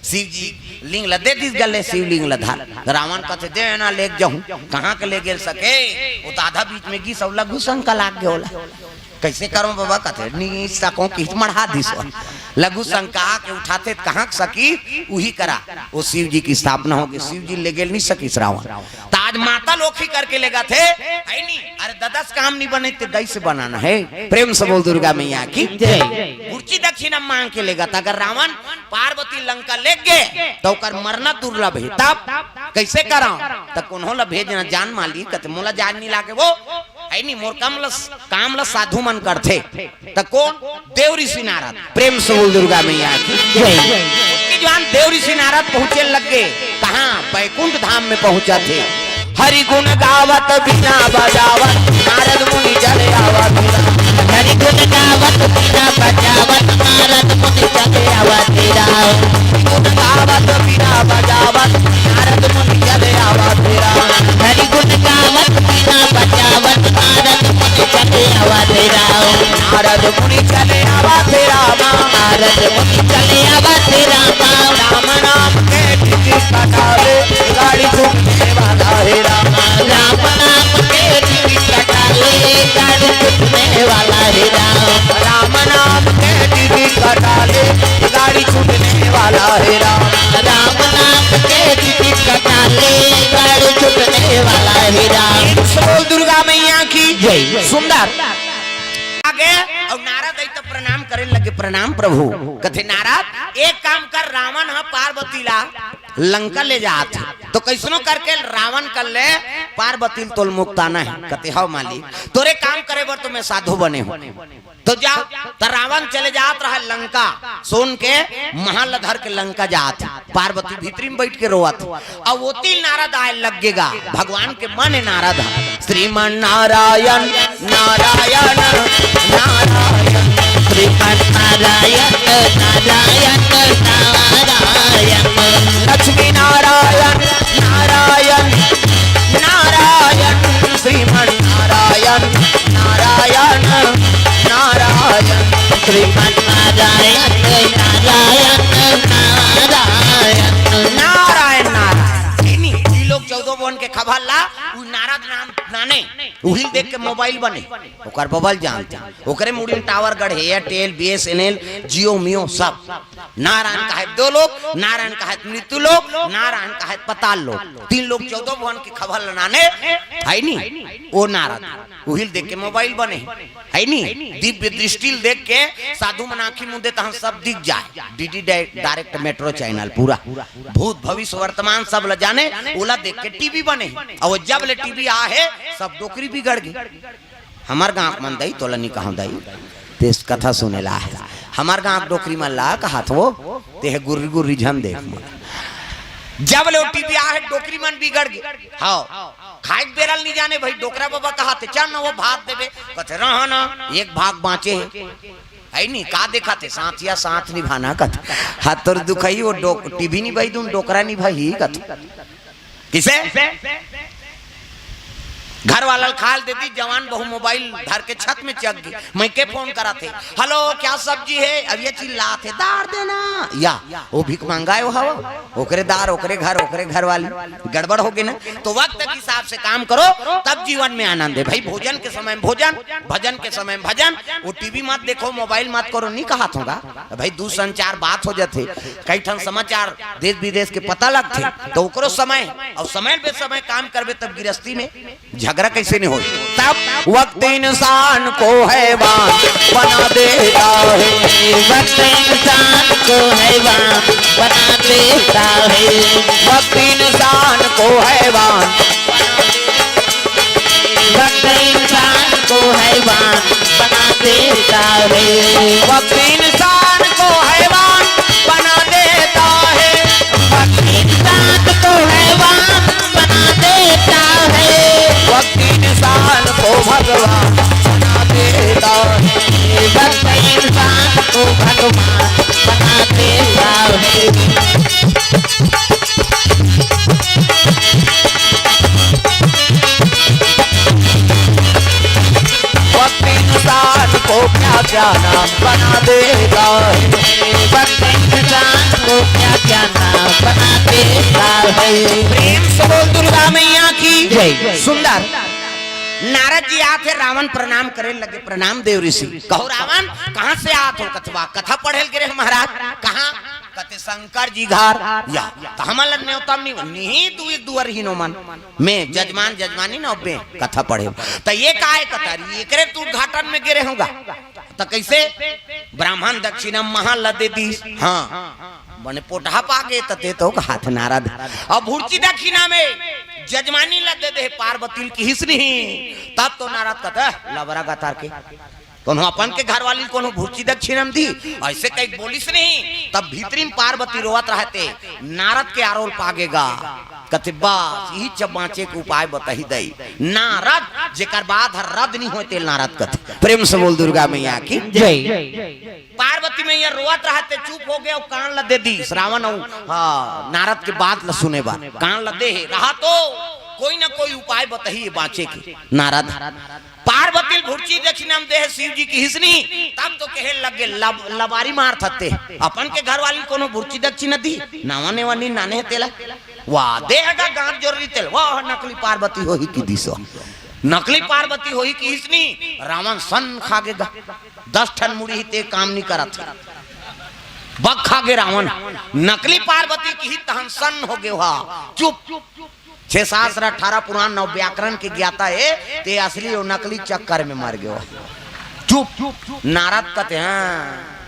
शिव जी लिंग ल दे दिस गले, शिवलिंग ल धर। रावण कथे, "दे ना, लेग जाहूं।" कहां के ले गेल सके? वो तो आधा बीच में गिस अउ लघु शंका लाग गे ओला। "कइसे करो बबा?" कथे, "नी सको किहिस मढ़ा दिस।" लघु शंका के उठाथे, कहाँ सकी उही करा। वो शिव जी के स्थापना होगे, शिव जी ले गेल नहीं सकिस रावण। त आज माता लोखी करके लेगथे, है नी? अरे ददस काम नहीं बने ते दई से बनाना है। प्रेम से बोल दुर्गा मैया की जय। गुरची दक्षिणा मांग के लेगथे। अगर रावण पार्वती लंका ले गे त ओकर मरना दुर्लभ है। तब कैसे करा? त कोनो ला भेजना जान माली, कथे मोला जान नहीं लागे वो, है नी? मोर काम ला, काम ला साधु मन करथे। त कोन? देव ऋषि नारद। प्रेम से बोल दुर्गा मैया की जय। उनके जवान देव ऋषि नारद पहुंचे लग गए। कहाँ? बैकुंठ धाम में पहुंचा थे। हरि गुण गावत बीना बजावत नारद मुनि चले आवा तेरा। हरि गुण गावत बीना बजावत नारद मुनि चले आवा तेरा। गुण गावत बीना बजावत नारद मुनि चले आवा तेरा। हरि गुण गावत बीना बजावत नारद मुनि चले आवा तेरा। नारद मुनि चले आवा तेरा। नारद मुनि चले आवा तेरा। राम नाम के टिकट कटावे, गाड़ी छूटने वाला है राम। राम नाम के टिकट कटावे, गाड़ी छूटने वाला है राम। राम नाम के टिकट कटावे, गाड़ी छूटने वाला है राम। राम नाम के टिकट कटावे, गाड़ी छूटने वाला है राम। बोल दुर्गा मैया की जय। सुंदर आगे और नारद आई तो प्रणाम करे लगे, प्रणाम प्रभु। कथे नारद, एक काम कर, रावण ह पार्वती ला लंका ले जात हे, तो कैसनो करके रावण कर ले, पार्वती ल तोल मुक्ताना है। कथे हव मालिक, तोरे काम करे बर तो मैं साधु बने हूँ। तो जा, त रावण चले जात रहा लंका, सोन के महल धर के लंका जात हे। पार्वती भीतरी में बैठ के रोवत हे। अब ओती नारद आए लग गेगा, भगवान के मन नारद है। श्रीमन नारायण, नारायण, नारायण। श्रीमन नारायण, नारायण, नारायण। लक्ष्मी नारायण, नारायण, नारायण। श्रीमन नारायण, नारायण, नारायण। श्रीमन नारायण, नारायण, नारायण। नारायण, नारायण। इन्हीं, ई लोग चौदह भुवन के खबर ला, उ नारद नाम नाने, उही देख के मोबाइल बने, ओकर बबल जानते, ओकरे मुड़ी में टावर गढ़े, एयरटेल, बीएसएनएल, जियो, मियो, सब। नारायण कहे दो लोक, नारायण कहे मृत्यु लोक, नारायण कहे पाताल लोक। तीन लोक चौदह भुवन के खबर लनाने, है नी? ओ नारद, उहिल देख के मोबाइल बने, है नी? दिव्य दृष्टि ल देख के साधु मन आँखी मूंदे तहन सब दिख जाए। डीडी डाय-, डायरेक्ट मेट्रो चैनल पूरा, भूत भविष्य वर्तमान सब ल जाने, ओला देख के टीवी बने। अउ जब ले टीवी आ हे, सब डोकरी बिगड़ गे। हमर गांव के मन दई, तोला नी कहंव दई, तेस कथा सुने ला हे। हमर गांव के डोकरी मन ला कहत हो, तेह गुर्री गुर्री झन देख मोला। जब ले ओ टीवी आ हे, डोकरी मन बिगड़ गे। हव, खाए के बेरा ल नी जाने भाई, डोकरा बाबा कहत हे, चल ना वो भात देबे, कथे रह ना, एक भाग बांचे हे। है नी, का देखत हे, साथिया साथ निभाना कथे। हाथ तोर दुखई, वो डोक-, टीवी निभाई दूं, डोकरा निभाई कथे। किसे? घर वाला ल खाल दे दी, जवान बहू मोबाइल धर के छत में चघ गे। मैं के फोन करत हे, "हेलो, क्या सब्जी है?" अब ये चिल्लात हे, "दार देना।" या, वो भीख मांगा हे, वो हवा, ओकरे दार, ओकरे घर, ओकरे घर वाली। गड़बड़ हो गे ना। तो वक्त के हिसाब से काम करो, तब जीवन में आनंद हे भाई। भोजन के समय में भोजन, भजन के समय में भजन। वो टीवी मत देखो, मोबाइल मत करो, नी कहत हों गा। भाई, दूरसंचार बात हो जाथे, कई ठन समाचार देश विदेश के पता लगथे, तो ओकरो समय, अउ समय बे समय काम करबे, तब गिरस्ती में झगड़ा कैसे नहीं होई? तब वक्त इंसान को हैवान बना देता है। वक्त इंसान को हैवान बना देता है। वक्त इंसान को हैवान, वक्त इंसान को हैवान बना देता है। वक्त इंसान को हैवान बना देता है। वक्त इंसान को हैवान बना देता है। वक्त इंसान को भगवान बना देता है। वक्त इंसान को भगवान बना देता है। वक्त इंसान को क्या क्या नाम बना देता है। वक्त इंसान को क्या क्या नाम बना देता है। प्रेम से बोल दुर्गा मैया की जय। सुंदर। नारद जी आत हे, रावण प्रणाम करे लगे, "प्रणाम देव ऋषि।" "कहो रावण, कहाँ से आत हो?" कथे, "वाह, कथा पढ़े ल गे रहे महाराज।" "कहाँ?" कथे, "शंकर जी घर।" "या, त हमन ल नेवता नहीं, नहीं तू एक दुआर ही नो मन, मैं जजमान जजमानी न अब्बे कथा पढ़े।" "त ये का है?" कथा, "अरे एकरे तो उद्घाटन में गे रहे होगा।" "त कैसे?" "ब्राह्मण दक्षिणा महा ल दे दीस।" "हाँ।" "बने पोटहा पागे त ते तो हाथ नारद।" "अब भुर्ची दक्षिणा में जजमानी ल दे दे पार्वती ल किहिस नहीं।" तब तो नारद कथे, "लबरा गतार के, कोनो अपन के घरवाली ल कोनो भुर्ची दक्षिणा में दी, ऐसे कहीं बोलिस नहीं।" तब भीतरी में पार्वती रोवत रहते, नारद के आरोल पागेगा। कथे, "बस यही जब बाँचे के उपाय बताही दई।" नारद, जेकर बाद हर रद नहीं होते नारद कथे। प्रेम से बोल दुर्गा मैया की जय। पार्वती मैया रोवत रहते, चुप हो गए अउ कान ल दे दीस रावण अउ, हाँ, नारद के बात ल सुने बर कान ल दे हे, रहा तो कोई ना कोई उपाय बताही बाँचे के। नारद पार्वती ल भुर्ची दक्षिणा में दे हे शिव जी किहिस नहीं, तब तो कहे लगे, "लब-, लबारी मारत हते, अपन के घरवाली ल कोनो भुर्ची दक्षिणा दी, नावा नेवा नी नाने हे तेला।" "वाह, देहगा गांठ जोर रही तेल, वाह, नकली पार्वती होही किहिस हो।" नकली पार्वती होही किहिस नहीं, रावण सन्न खागे गा। दस ठन मुड़ी ही ते काम नहीं करत हे। बक खागे रावण। नकली पार्वती किहिस तहन सन्न हो गे हा। चुप। छह शास्त्र, अठारह पुराण, नौ व्याकरण के ज्ञाता हे, ते असली अउ नकली चक्कर में मर गे हा। चुप। नारद कथे, "हाँ,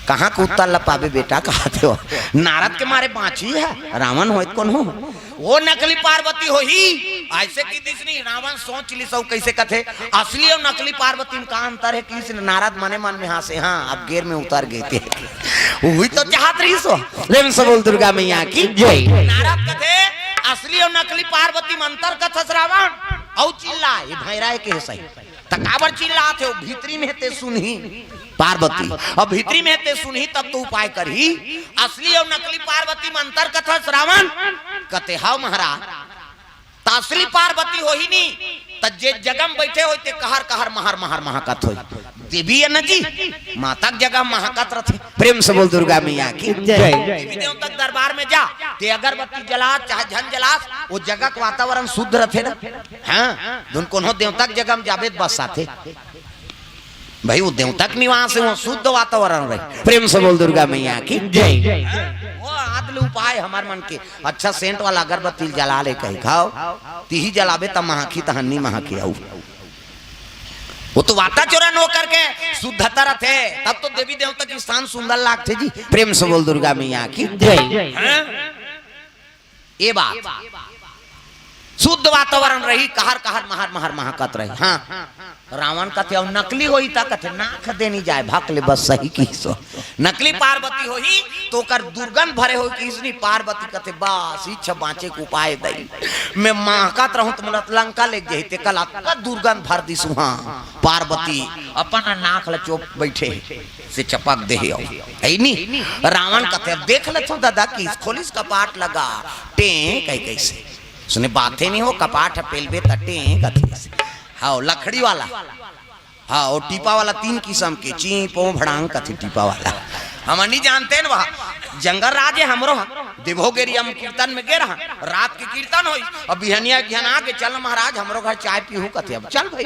कहाँ के उत्तर ल पाबे बेटा," कहत हे। नारद के मारे बाँची हे, रावण होय त कोनो हो। वो नकली पार्वती होही, ऐसे किहिस नहीं, रावण सोच लिस अउ कैसे कथे, "असली अउ नकली पार्वती में का अंतर हे?" किहिस नारद मने मन में हाँसे, "हाँ, अब गेर में उतर गे ते।" वही तो चाहत रहिस हो। प्रेम से बोल दुर्गा मैया की जय। नारद कथे, "असली अउ नकली पार्वती में अंतर कथस रावण, अउ चिल्ला, ये भैरा हे के सही।" त काबर चिल्लात हे? वो भीतरी में ते सुनही पार्वती, अब भीतरी में ते सुनही तब तो उपाय करही। असली अउ नकली पार्वती में अंतर कथस रावण? कथे, "हव महाराज, त असली पार्वती होही नी, त जे जगह में बैठे होही ते कहर कहर महर महर महकत होही। देवी हे न जी, माता के जगह महकत रथे।" प्रेम से बोल दुर्गा मैया की जय। देवी देवता के दरबार में जा, ते अगरबत्ती जलास चाहे झन जलास, वो जगह के वातावरण शुद्ध रथे ना। हाँ, धुन कोनो देवता के जगह में जाबे त बस आथे। भाई, वो देवता के निवास हे, वो शुद्ध वातावरण रहे। प्रेम से बोल दुर्गा मैया की जय। वो आदि उपाय हमर मन के, अच्छा सेंट वाला अगरबत्ती जला ले कही खाओ, तिही जलाबे त महकी, तहन नी महकी आऊ। वो तो वाताचरण होकर के शुद्धता रथे, तब तो देवी देवता के स्थान सुंदर लागथे जी। प्रेम से बोल दुर्गा मैया की जय। हाँ? ये बात शुद्ध वातावरण रही, कहर कहर महर महर महकत रही। हाँ, रावण कथे, "अउ नकली होही त?" कथे, "नाक दे नी जाय, भक ले बस सही किहिस हो। नकली पार्वती होही त ओकर दुर्गंध भरे होही किहिस नी।" पार्वती कथे, "बस इच्छा बाँचे के उपाय दई, मैं महकत रहूं त मोला लंका ले जाही, ते कला दुर्गंध भर दिस उहाँ।" पार्वती अपन नाक ल चोप बैठे हे। से चपक दे हे। अउ है नी? रावण कथे, "अब देख लेथों दादा, किहिस खोलिस कपाट लगा, टें कही कैसे।" सुने बाते नहीं हो, कपाट ह पेलबे त टें कथे। हाँ, लकड़ी वाला। हाँ, वो टीपा वाला तीन किसम के, ची, पो, भड़ांग कथे टीपा वाला। हम नहीं जानते न वहाँ। जंगल राज हे हमरो ह। देवो गेरिया में कीर्तन में गे रहा। रात के कीर्तन होई। अब बिहनिया बिहन आके, "चल महाराज, हमरो घर चाय पीहू," कथे। अब चल भाई।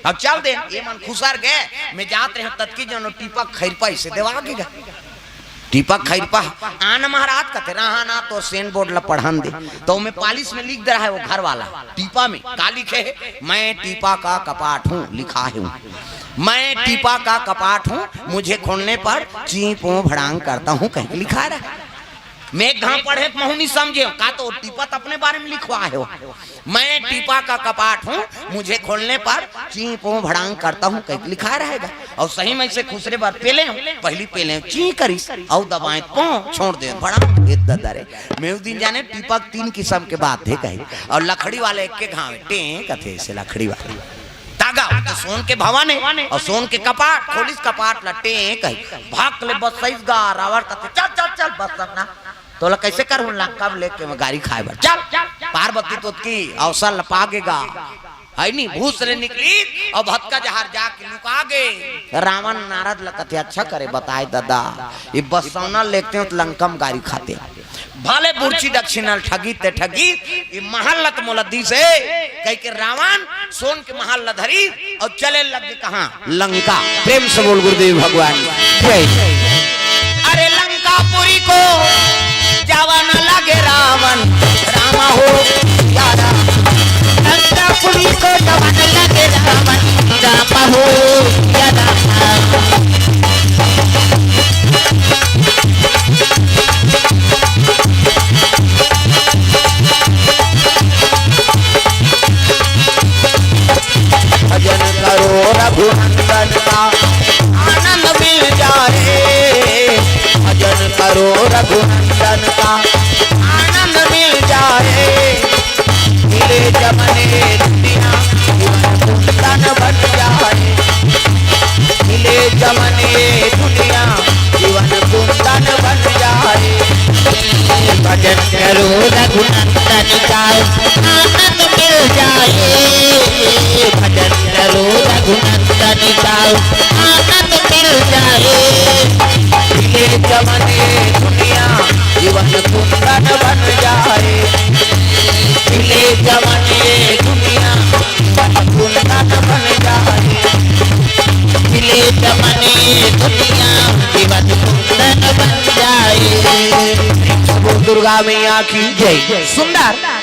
अब चल दे, ये मन खुसर गे, मैं जात रहे ततकी जनो टीपा खैरपा इसे देवा के गा। टीपा खैरपा, "आन महाराज," कथे, "रहा ना तो सेन बोर्ड ला पढ़न दे।" तो मैं पालिश में लिख दे रहा है वो घर वाला, टीपा में का लिखे है, "मैं टीपा का कपाट हूँ," लिखा है वो। "मैं टीपा का कपाट हूँ, मुझे खोलने पर ची पो भड़ांग करता हूँ," कहीं लिखा रहा है। मैं एक घाव पढ़े त महू नहीं समझे, का तो टीपा त अपने बारे में लिखवा है वो। "मैं टीपा का कपाट हूँ, मुझे खोलने पर ची पो भड़ांग करता हूँ," कहीं लिखा रहेगा। और सही में इसे खुसरे बार पेले हूँ, पहली पेले हूँ, ची करिस, और दबाए पो, छोड़ दे भड़ांग, ये ददा रे। मैं उस दिन जाने टीपा तीन किस्म के बात है कही, और लकड़ी वाले एक के घाव टें कथे, इसे लकड़ी वाले। तागा, वो तो सोन के भवन है, और सोन के कपाट, खोलिस कपाट ला टें कही, भाग ले बस सही गा, रावण कथे, "चल, चल, चल, बस सब ना।" तोला कैसे करहूं लंका में लेके मैं गारी खाए बर? चल, पार्वती तो की अवसर ल पागेगा। है नी, भूस ले निकली और भतका जहार जाके लुका गे। रावण नारद ल कथे, "अच्छा करे बताए दादा, ये बसौना लेते हो तो लंका में गारी खाते।" भले बुरची दक्षिणा ल ठगी ते ठगी, ये महल ल त मोला दिस हे, कहिके रावण सोन के महल ल धरी अउ चले लग गे कहाँ? लंका। प्रेम से बोल गुरुदेव भगवान जय। अरे लंकापुरी को जावा न लगे रावण, रामा हो या राम। लंकापुरी को जावा न लगे रावण, रामा हो या राम। भजन करो रघुनंदन का आनंद मिल जाए। भजन करो रघुनंदन का आनंद मिल जाए। मिले जब मन ये दुनिया जीवन कुंदन बन जाए। मिले जब मन ये दुनिया जीवन कुंदन बन जाए। भजन करो रघुनंदन का आनंद मिल जाए। भजन करो रघुनंदन का आनंद मिल जाए। मिले जब मन ये दुनिया जीवन कुंदन बन जाए। मिले जब मन ये दुनिया जीवन कुंदन बन जाए। मिले जब मन ये दुनिया जीवन कुंदन बन जाए। बोल दुर्गा मैया की जय। सुंदर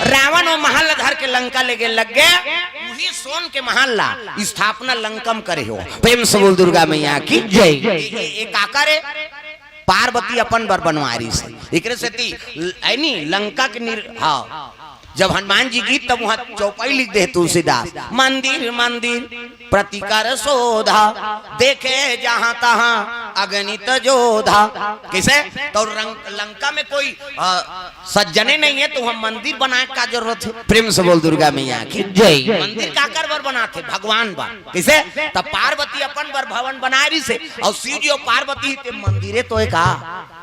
रावण वो महल धर के लंका लेगे लग गे, उही सोन के महल ला स्थापना लंका म करे हो। प्रेम से बोल दुर्गा मैया की जय। ये, ये, ये का करे? पार्वती अपन बर बनवारिस हे। एकरे सेती ल-, ऐ नी, लंका के निर-, हाँ, जब हनुमान जी गिस तब वहाँ चौपाई लिख दे तुलसीदास, मंदिर मंदिर प्रति कर शोधा, देखे जहाँ तहाँ अगणित जोधा। कइसे? त रंग-, लंका में कोई, अ, सज्जने नहीं है, त वहाँ मंदिर बनाए का जरूरत हे? प्रेम से बोल दुर्गा मैया की जय। मंदिर काकर बर बनाथे? भगवान बर। कइसे? त पार्वती अपन बर भवन बनाए रिहिस हे, अउ शिव जी अउ पार्वती ते मंदिरे तो हे का?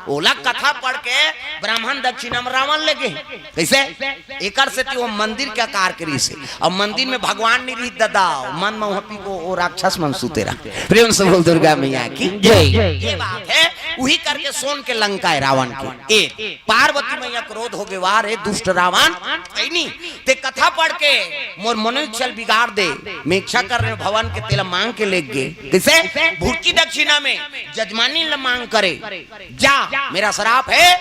ओला कथा पढ़ के ब्राह्मण दक्षिणा म रावण लेगे। कइसे? एकर सेती वो मंदिर के आकार के रिहिस हे। अउ मंदिर में भगवान नहीं रिहिस ददा, मन में वहाँ पी वो, वो राक्षस मन सुते रहा। प्रेम से बोल दुर्गा मैया की जय। ये बात हे, उही करके सोन के लंका हे रावण के। ए, पार्वती मैया क्रोध होगे, "वाह रे दुष्ट रावण, ऐ नी, ते कथा पढ़ के मोर मनोइच्छा ल बिगाड़ दे, मैं इच्छा कर रहे भवन के, तेला मांग के लेग गे।" कइसे? भुरची दक्षिणा में जजमानी ल मांग करे, "जा, मेरा श्राप हे,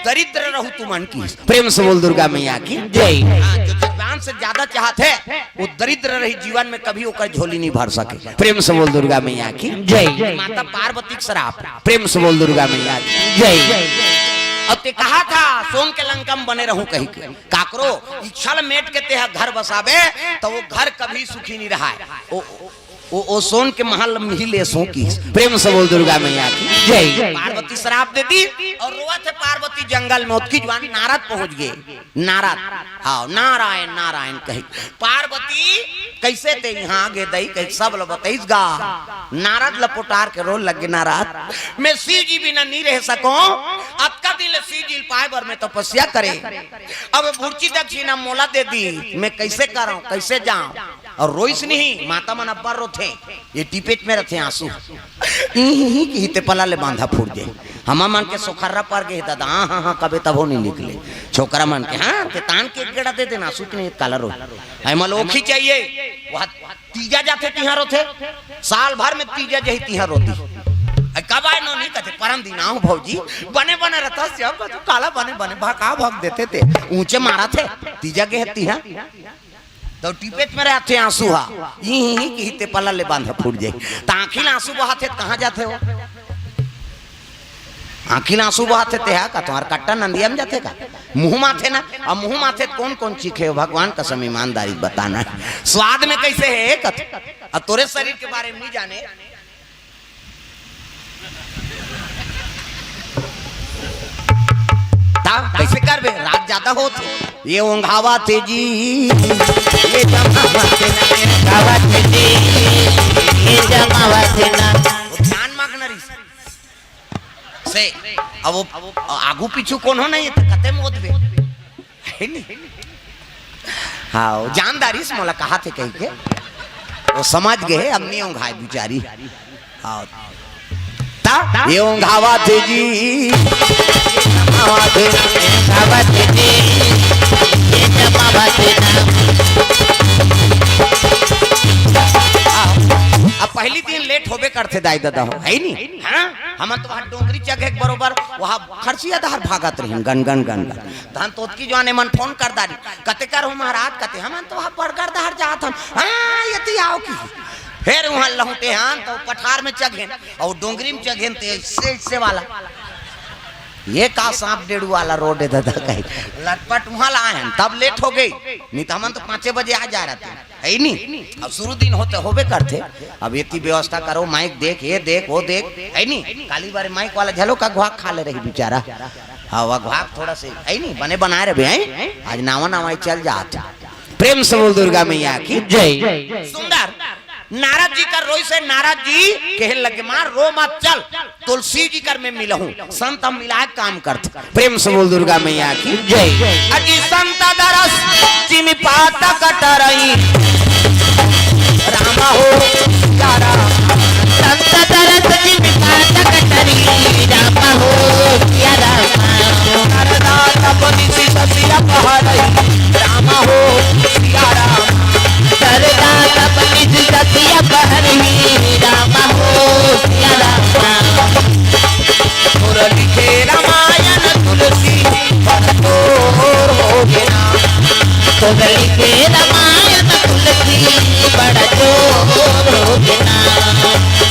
दरिद्र रहू तुमन की।" प्रेम से बोल दुर्गा मैया की जय। हाँ, जो जजमान से ज्यादा चाहत हे, वो दरिद्र रही, जीवन में कभी ओकर झोली नहीं भर सके। प्रेम से बोल दुर्गा मैया की जय। माता पार्वती के श्राप। प्रेम से बोल दुर्गा मैया की जय। अब ते कहा था सोन के लंका में बने रहूं कहिके, काकरो इच्छा ल मेट के तेहा घर बसाबे, त वो घर कभी सुखी नहीं रहा है। ओ, ओ, ओ सोन के महल में ही ले सो की। प्रेम से बोल दुर्गा मैया की जय। पार्वती श्राप दे दिस अउ रोवत हे पार्वती जंगल में। ओतकी जुवार नारद पहुंच गे। नारद, हाँ, नारायण, नारायण कही। पार्वती, कइसे ते इहाँ आगे दई, कही सब ल बतइस गा। नारद ल पोटार के रोए लगे, "नारद, मैं शिव जी बिना नहीं रह सकों, अतका दिन ले शिव जी ल पाए बर मैं तपस्या करे, अब भुरची दक्षिणा मोला दे दिस, मैं कइसे करंव, कइसे जांव?" अउ रोइस नहीं, माता मन अब्बड़ रोथे, ये टिपेच में रथे आंसू। इही ही किही ते पला ले बांधा फूट जाय। हमा मन के सोखर्रा पर गे हे ददा, हाँ, हाँ, हाँ, कबे तभो नहीं निकले। छोकरा मन के, हाँ, ते तान के एक गेड़ा दे देना, आंसू के नहीं काला रोय। ऐ मल ओखी चाहिए, वह तीजा जाथे तिहां रोथे, साल भर में तीजा जही तिहां रोती। ऐ कब आय नोनी कथे, "परन दिन आऊं भौजी, बने बने रहता श्याम का तू काला बने बने भका भक देथे ते, ऊंचे मारा थे, तीजा गे हे तिहां।" तो टिपेच में रहथे आंसू हा, इही ही किही ते पला ले बांधा फूट जाय। त आंखी ले आंसू बहाथे त कहां जाथे हो? आंखी ले आंसू बहाथे ते हा का तुम्हार कट्टा नंदिया में जाथे का? मुंह माथे ना, अब मुंह माथे त कौन कौन चीखे हो? भगवान कसम ईमानदारी बताना है। स्वाद में कैसे है कथे? अब तोरे शरीर के बारे में नहीं जाने, ता कैसे करबे? रात ज्यादा होत हे। ये ओंघावा थे जी, ये जमावा थे ना, ओंघावा थे जी, ये जमावा थे ना। वो ध्यान मग्न रहिस। से, अब वो आगू पीछू कोनो नहीं हे, त कते मोदबे। हे नहीं? हाँ, वो जानदारी से मोला कहा थे कही के। वो समझ गए, अब नहीं ओंघाय बिचारी। हाँ। त ये ऊंघावत हे जी, ये जमावत हे, ऊंघावत हे जी, ये जमावत हे ना। अब पहली दिन लेट होबे करथे दाई ददा हो, है नी? हाँ, हमन तो वहाँ डोंगरी चघे के बरोबर वहाँ खरसिया डहर भागत रहिन, गन गन गन गन। धन तोतकी जवान एमन फोन कर डारी, कते कर हो महाराज, कते हमन तो वहाँ बड़गर डहर जात हन। हाँ, यति आओ कि। फेर वहाँ लहुटे हन तो पठार में चघेन अउ डोंगरी में चघेन ते ऐसे ऐसे वाला। ये का सांप डेड़ू वाला रोड हे ददा कही। लटपट वहाँ ला आए हन, तब लेट हो गई, नहीं तो हमन तो पाँचे बजे आ जा रहते हैं, है नी? अब शुरू दिन होते होबे करथे। अब एती व्यवस्था करो, माइक देख, ये देख, वो देख, है नी? काली बारे माइक वाला झलो का घुआक खा ले रही बेचारा। हाँ, वह घुआक थोड़ा से, है नी? बने बनाए रहे, हैं? आज नावा नावा ही चल जात। प्रेम से बोल दुर्गा मैया की जय। सुंदर। नारद जी कर रोइस हे, नारद जी कहे लगे, माँ रो मत, चल, तुलसी जी कर में मिलहूँ। संत हम मिलाए काम करथे। प्रेम से बोल दुर्गा मैया की जय। अजी संत दरस जिमि पातक टरई, राम हो सिया राम। संत दरस जिमि पातक टरई, राम हो सिया राम। सरदा तप निसि ससि अपहरई, राम हो सिया राम। सरदा तप निसि ससि अपहरई, राम हो सिया राम। तोर लिखे रामायण तुलसी बड़ जोर होगे ना। तोर लिखे रामायण तुलसी बड़ जोर होगे ना।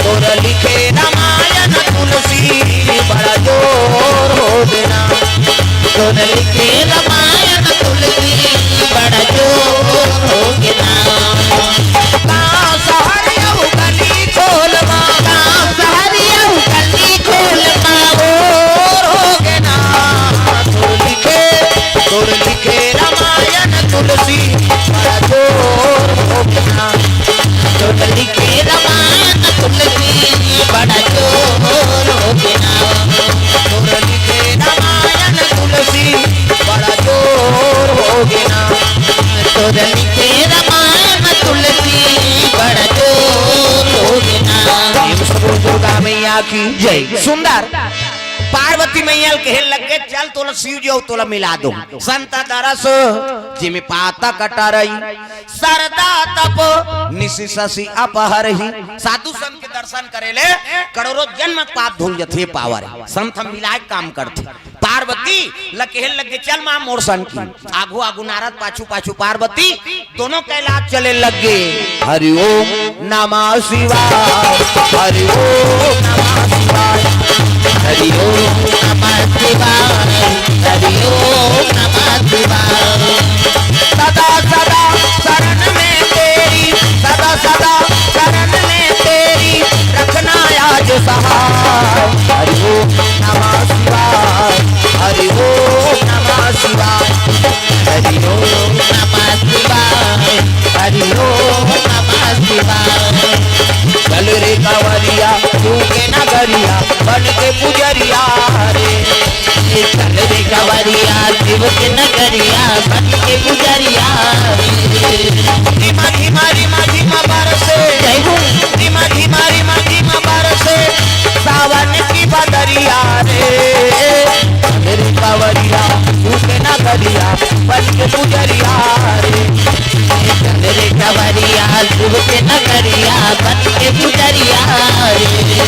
तोर लिखे रामायण तुलसी बड़ जोर होगे ना। तोर लिखे रामायण तुलसी बड़ जोर होगे ना। गाँव शहर अउ गली खोल मा। गाँव शहर अउ गली खोल मा। जोर होगे ना। तोर लिखे, तोर लिखे रामायण तुलसी बड़ जोर होगे ना। तोर लिखे रामायण तुलसी बड़ जोर होगे ना। तोर लिखे रामायण तुलसी बड़ जोर होगे ना। तोर लिखे रामायण तुलसी बड़ जोर होगे ना। प्रेम से बोल दुर्गा मैया की जय। सुंदर। पार्वती मैया ल कहे लगे, चल तोला शिव जी अउ तोला मिला दो। संत दरस जिमि पातक टरई, सरदा तप निसि ससि अपहरही। साधु संत के दर्शन करे ले करोड़ों जन्म पाप धुल जथे पावर। संत हम मिलाए काम करथे। पार्वती ल कहे लगे, चल माँ मोर संग की। आगू आगू नारद, पाछू पाछू पार्वती, दोनों कैलाश चले लगे। हरि ओम नमः शिवाय, हरि ओम नमः शिवाय, हरि ओम नमः शिवाय, हरि ओम नमः शिवाय। सदा सदा शरण में तेरी, सदा सदा शरण में तेरी, रखना आज सहाय। हरि ओम नमः शिवाय, हरि ओम नमः शिवाय, हरि ओम नमः शिवाय, हरि ओम नमः शिवाय। चल रे कांवरिया तू के नगरिया बन के पुजरिया रे। चल रे कांवरिया शिव के नगरिया बन के पुजरिया रे। धीमा धीमा रिमा झिमा बरसे, जय हो। धीमा धीमा रिमा झिमा बरसे सावन की बदरिया रे। चल रे कांवरिया तू के नगरिया बन के पुजरिया रे। चल रे कांवरिया शिव के नगरिया बन के पुजरिया रे।